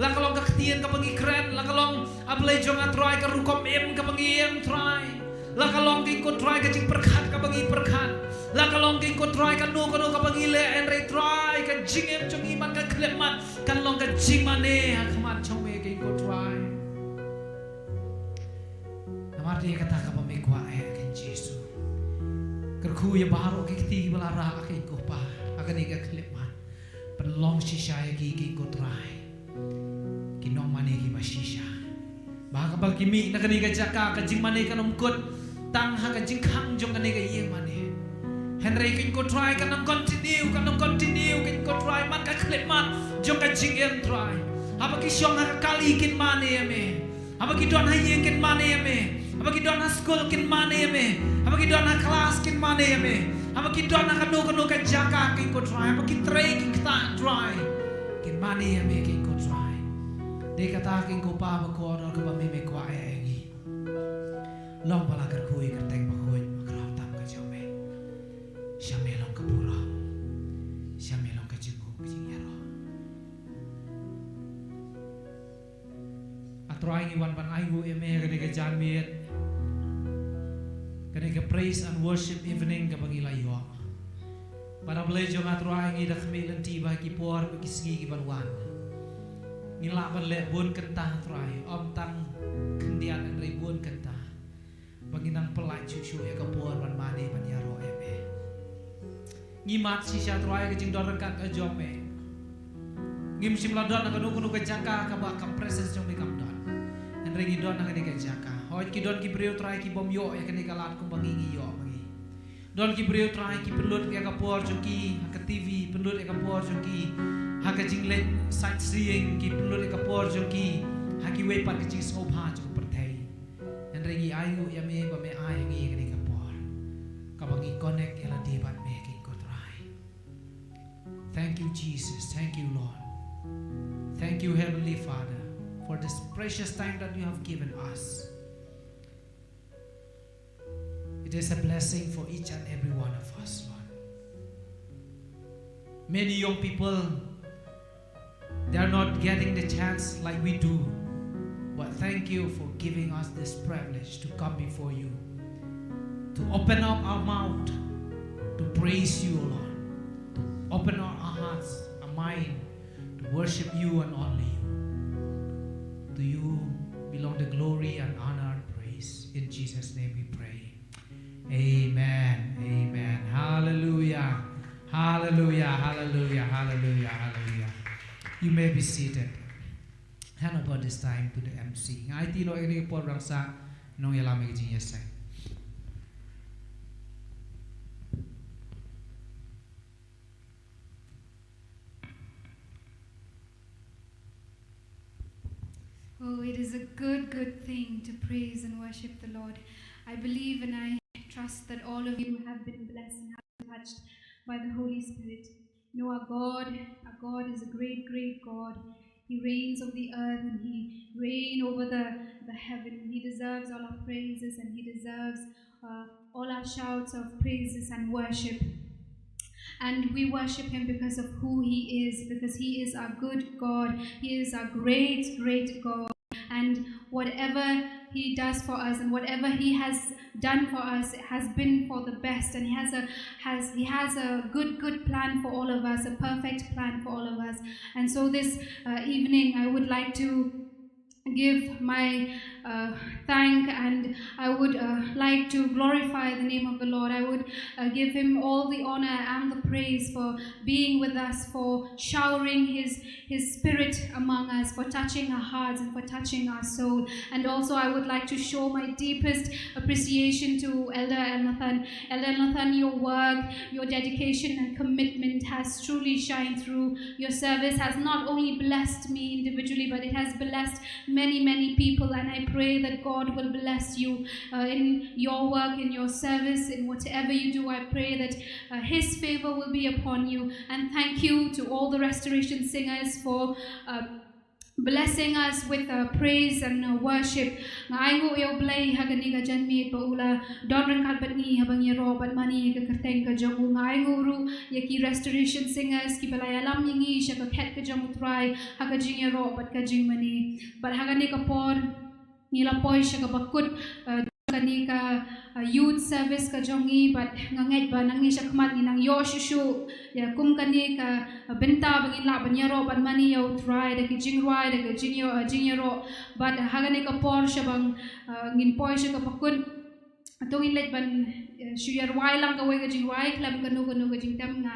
La ka long ka ktien kaba ngi kren, la ka long, A Blei jong nga Trai, ka rukom im kaba ngi im, Trai. La ka long, ko Trai, ka jingpyrkhat kaba ngi pyrkhat. La ka long, ko Trai, kano kano kaba ngi leh, hynrei Trai, ka jingim jong ngi man ka khyllipmat kan long ka jingmane ha khmat jong me, ko Trai. Namar dei kata kaba me kwah eh, ko Jisu. Kyrkhu ïa baroh ki kti ba la rah, ko Pa, ha kane ka khyllipmat. Pynlong shisha ïa ki, ko Trai, ki nongmane kiba shisha. Ba haba ki mih na kane ka jaka, ka jingmane kan ym kut tang ha ka jingkhang jong kane ka ïing mane. Hynrei, ko Trai, kan ym continue, kan ym continue, ko Trai, man ka khyllipmat jong ka jingim, Trai. Haba ki shong ha ka kali kin mane ïa me. Haba ki don ha ïing kin mane ïa me. Haba ki don ha skul kin mane ïa me. Haba ki don ha klas kin mane ïa me. Haba ki don ha kano kano ka jaka, ko Trai, haba ki trei ki ktah, Trai, kin mane ïa me, ko Trai. Dei kata, ko Pa, ba ka order kaba me me kwah ïa ngi. Long ba la kyrkhu ïa ka kyrteng bakhuid bakhraw tam ka jong me. Sha me long ka burom. Sha me long ka jingmut ka jingïaroh. A Trai, ngi wan ban ainguh ïa me ha kane ka janmiet, kane ka praise and worship evening kaba ngi la ïoh. Bad A Blei jong nga Trai, ngi da khmih lynti ba ha ki por bad ki sngi ki ban wan, ngin lah ban leh bun kynta, Trai, ym tang khyndiat hynrei bun kynta. Ba ngin nang pyllait shuh shuh ïa ka por ban mane ban ïaroh ïa me. Ngi mad shisha, Trai, ka jingdon ryngkat ka jong me. Ngim shym la don ha kano kano ka jaka kaba ka presence jong me kam don. Hynrei ngi don ha kane ka jaka. Hooid, ki don ki briew, Trai, ki bym ïoh ïa kane ka lad kumba ngi ngi ïoh ma ngi. Don ki briew, Trai, ki pynlut ïa ka por jong ki ha ka T V, pynlut ïa ka por jong ki ha ka jingleit sightseeing, ki pynlut ïa ka por jong ki ha kiwei pat ka jingsngewbha jong ka pyrthei. Hynrei ngi ainguh ïa me ba me ai ha ngi ïa kane ka por kaba ngi connect ïa lade bad me, ko Trai. Thank you, Jesus. Thank you, Lord. Thank you, Heavenly Father, for this precious time that you have given us. It is a blessing for each and every one of us, Lord. Many young people, they are not getting the chance like we do. But thank you for giving us this privilege to come before you, to open up our mouth to praise you, O Lord, to open up our hearts, our mind to worship you and only you. To you belong the glory and honor and praise. In Jesus' name we pray. Amen. Amen. Hallelujah. Hallelujah. Hallelujah. Hallelujah. Hallelujah. You may be seated. Hand over this time to the M C. Nga aiti noh ïa kane ka por ba dang sah nongïalam ïa ka jingïaseng. Oh, it is a good, good thing to praise and worship the Lord. I believe and I trust that all of you have been blessed and have been touched by the Holy Spirit. You know, our God, our God is a great, great God. He reigns over the earth and He reigns over the, the heaven. He deserves all our praises and He deserves uh, all our shouts of praises and worship. And we worship Him because of who He is, because He is our good God. He is our great, great God. And whatever He does for us and whatever He has done for us has been for the best. And He has a has He has a good, good plan for all of us, a perfect plan for all of us. And so this uh, evening, I would like to give my uh, thank, and I would uh, like to glorify the name of the Lord. I would uh, give Him all the honor and the praise for being with us, for showering His His Spirit among us, for touching our hearts and for touching our soul. And also, I would like to show my deepest appreciation to Elder Elnathan. Elder Elnathan, your work, your dedication, and commitment has truly shined through. Your service has not only blessed me individually, but it has blessed many, many people. And I pray that God will bless you uh, in your work, in your service, in whatever you do. I pray that uh, His favor will be upon you. And thank you to all the restoration singers for uh, blessing us with uh, praise and uh, worship. Nga ainguh ïa U Blei ha kane ka janmiet ba u la don ryngkat bad ngi haba ngi ïaroh bad mane ha ka kyrteng ka jong u. Nga ainguh ruh ïa ki restoration singers kiba la ïalam ïa ngi sha ka khet ka jong U Trai ha ka jingïaroh bad ka jingmane. Bad ha kane ka por ngi la poi sha kaba kut uh, kane ka uh, youth service ka jong ngi, bad nga ngeit ba nangne shakhmat ngi nang ïoh shuh shuh ïa kum kane ka uh, bynta ba ngin lah ban ïaroh bad mane ïa U Trai da ki jingrwai, da ki jingïoh uh, jingïaroh. Bad uh, ha kane ka por sha ba uh, ngin poi sha kaba kut, to ngin leit ban uh, shu ïarwai lang kawei ka jingrwai khlem kano kano ka jingtem. Nga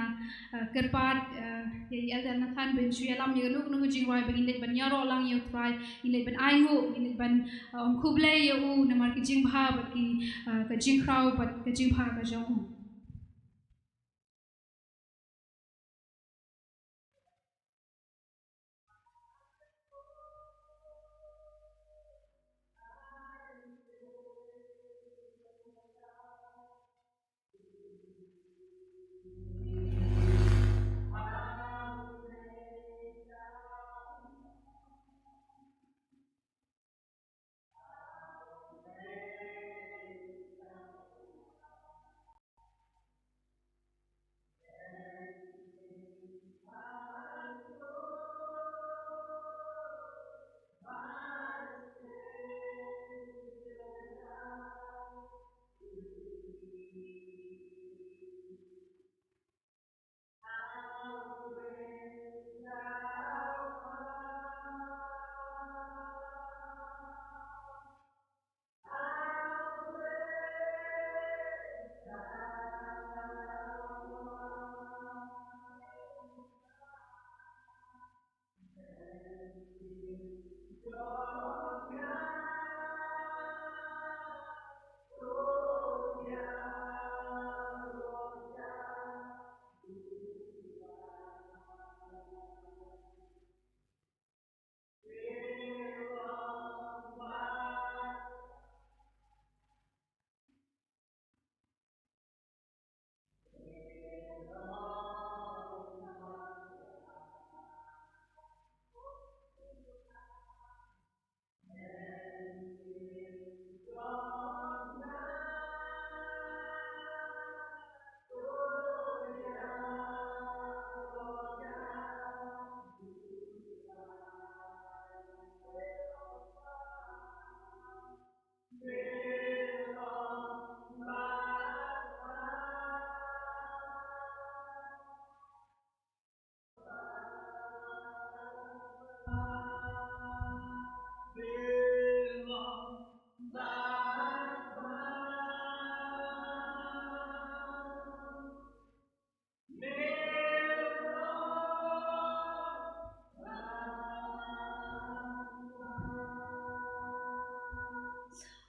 uh, kyrpad uh, ïa i Elder Nathan ban shu ïalam ïa kano kano ka jingrwai ba ngin leit ban ïaroh lang ïa U Trai, ngin leit ban ainguh, ngin leit ban uh, ong khublei ïa u namar ki jingbha bad ki uh, ka jingkhraw bad ka jingbha ka jong u.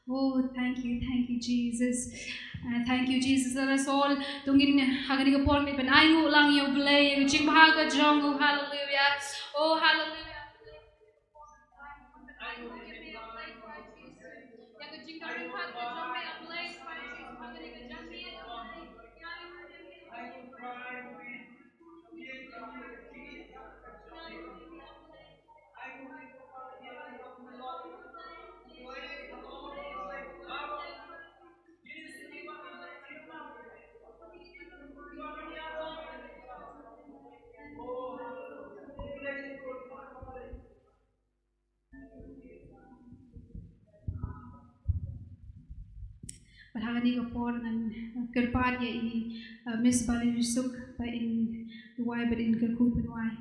Oh, thank you, thank you, Jesus. Uh, thank you, Jesus. Let us all, to ngin ha kane ka por ngin ban ainguh lang ïa U Blei, ïa ka jingbha ka jong u. Hallelujah. Oh, hallelujah. Bad ha kane ka por ngan, uh, kyrpad ïa i, uh, Miss Bali Risuk ba in duwai bad in kyrkhu pynwai.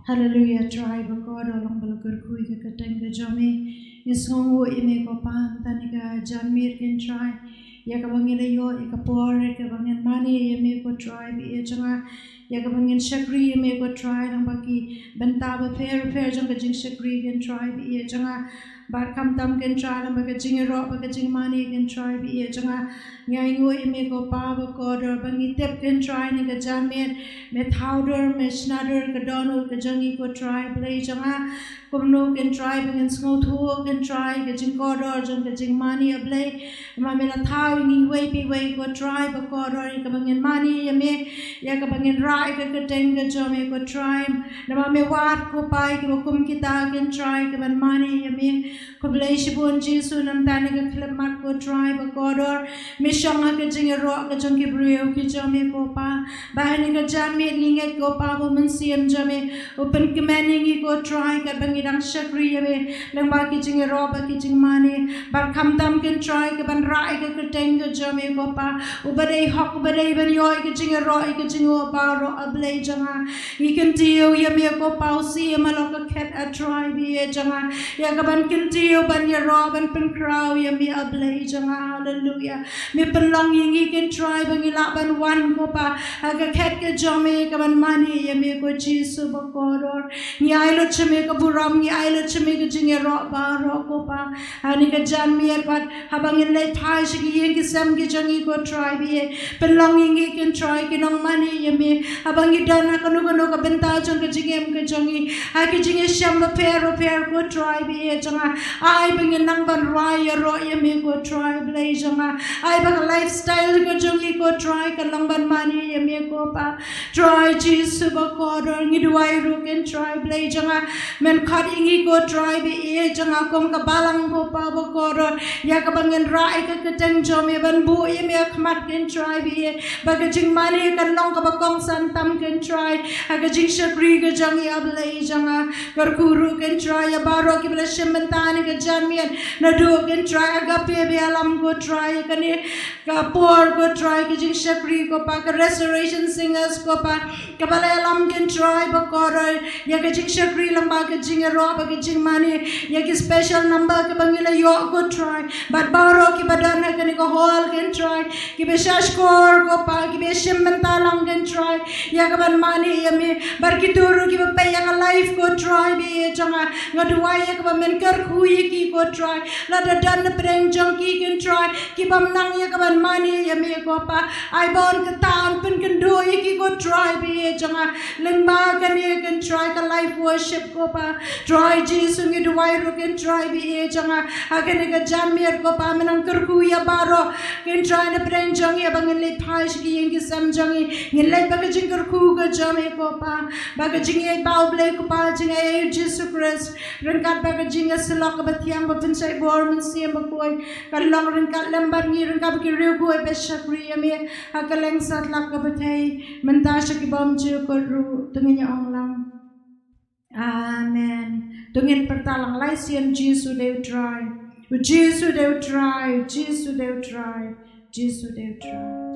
Haleluya, Trai ba kordor, long ba la kyrkhu ïa ka kyrteng ka jong me. Ngi sngewnguh ïa me ko Pa, mynta ha kane ka janmiet ko Trai, ïa kaba ngi la ïoh ïa ka por ïa kaba ngin mane ïa me ko Trai ba ïeit jong nga, ïa kaba ngin shakri ïa me ko Trai, long ba ki bynta bapher bapher jong ka jingshakri ko Trai ba ïeit jong nga. Bad khamtam ko Trai, long ba ka jingïaroh bad ka jingmane ko Trai ba ïeit jong nga. Ngi ainguh ïa me ko Pa ba kordor, ba ngi tip ko Trai ha kane ka janmiet me thaw dur, me shna dur ka dohnud ka jong ngi ko Trai Blei jong nga. Kumno ko Trai ba ngin sngewthuh ko Trai ka jingkordor jong ka jingmane, A Blei. Namar me la thaw ïa ngi iwei pa iwei ko Trai ba kordor, ïa kaba ngin mane ïa me, ïa kaba ngin rah ïa ka kyrteng ka jong me ko Trai. Namar me wad ko Pa ïa kiba kum kita ko Trai kiban mane ïa me. Khublei shibun Jisu, namar ha kane ka khyllipmat ko Trai ba kordor, me shong ha ka jingïaroh ka jong ki briew ki jong me ko Pa. Ba ha kane ka janmiet ngi ngeit ko Pa ba u Mynsiem jong me u pynkmen ïa ngi ko Trai katba ngi dang shakri ïa me lyngba ki jingïaroh bad ki jingmane. Bad khamtam ko Trai kaban rah ïa ka kyrteng ka jong me ko Pa. Uba dei hok, uba dei ban ïoh ïa ka jingïaroh, ïa ka jingnguh baroh, A Blei jong nga. Ngi kyntiew ïa me ko Pa, u Syiem halor ka khet, A Trai ba ïeit jong nga, ïa kaban kyntiew, ban ïaroh, ban pynkhraw ïa me, A Blei jong nga. Haleluya. Me pynlong ïa ngi ko Trai ba ngi lah ban wan ko Pa ha ka khet ka jong me kaban mane ïa me ko Jisu ba kordor. Ngi ai lut sha me ka burom, ngi ai lut sha me ka jingïaroh baroh ko Pa. Ha kane ka janmiet bad haba ngin leit phai sha ki ïing ki sem ki jong ngi ko Trai ba ïeit, pynlong ïa ngi ko Trai ki nongmane ïa me. Haba ngi don ha kano kano ka bynta jong ka jingim ka jong ngi, ha ki jingïashem bapher bapher ko Trai ba ïeit jong nga, ai ba ngin nang ban rwai ïaroh ïa me ko Trai Blei jong nga. Ai ba ka lifestyle ka jong ngi ko Trai kan long ban mane ïa me ko Pa. Trai Jisu ba kordor, ngi duwai ruh ko Trai Blei jong nga, men khot ïa ngi ko Trai ba ïeit jong nga kum ka balang ko Pa ba kordor, ïa kaba ngin rah ïa ka kyrteng jong me, ban buh ïa me ha khmat ko Trai ba ïeit, ba ka jingmane kan long kaba kongsan tam ko Trai ha ka jingshakri ka jong ngi, A Blei jong nga. Kyrkhu ruh ko Trai ïa baroh kiba la shim bynta ha kane ka janmiet, naduh ko Trai Agape ba ïalam ko Trai ha kane ka por ko Trai, ka jingshakri ko Pa, ka Restoration Singers ko Pa, kaba la ïalam ko Trai ba kordor ïa ka jingshakri lyngba ka jingïaroh bad ka jingmane, ïa ki special number kiba ngi la ïoh ko Trai, bad baroh kiba don ha kane ka hall ko Trai, kiba shahshkor ko Pa, kiba shim bynta lang ko Trai ïa kaban mane ïa me, bad kito ruh kiba peit ïa ka live ko Trai ba ïeit jong nga. Nga duwai ïa kaba men kyrkhu ïa ki ko Trai, lada don na pdeng jong ki ko Trai ki bym nang ïa kaban mane ïa me ko Pa, ai ba yn kata yn pynkynduh ïa ki ko Trai ba ïeit jong nga, lyngba kane ko Trai ka live worship ko Pa. Trai Jisu, ngi duwai ruh ko Trai ba ïeit jong nga, ha kane ka janmiet ko Pa, men nang kyrkhu ïa baroh ko Trai na pdeng jong ngi, ba ngin leit phai sha ki ïing ki sem jong ngi, ngin leit bad ka jingkyrkhu ka jong me ko Pa, bad ka jingïeit ba U Blei ko Pa jong ngi, U Jisu Khrist, ryngkat bad ka jingïasyllok kaba thiang, ba pynshai bor Mynsiem Bakhuid, kan long ryngkat lem bad ngi, ryngkat bad ki riewkhuid ba shakri ïa me ha ka leng satlak kaba thei, mynta sha ki bymjukut ruh. To ngin ïa ong lang, Amen. To ngin pyrta lang lai sien: Jisu dei U Trai. U Jisu dei U Trai. U Jisu dei U Trai. U Jisu dei U Trai.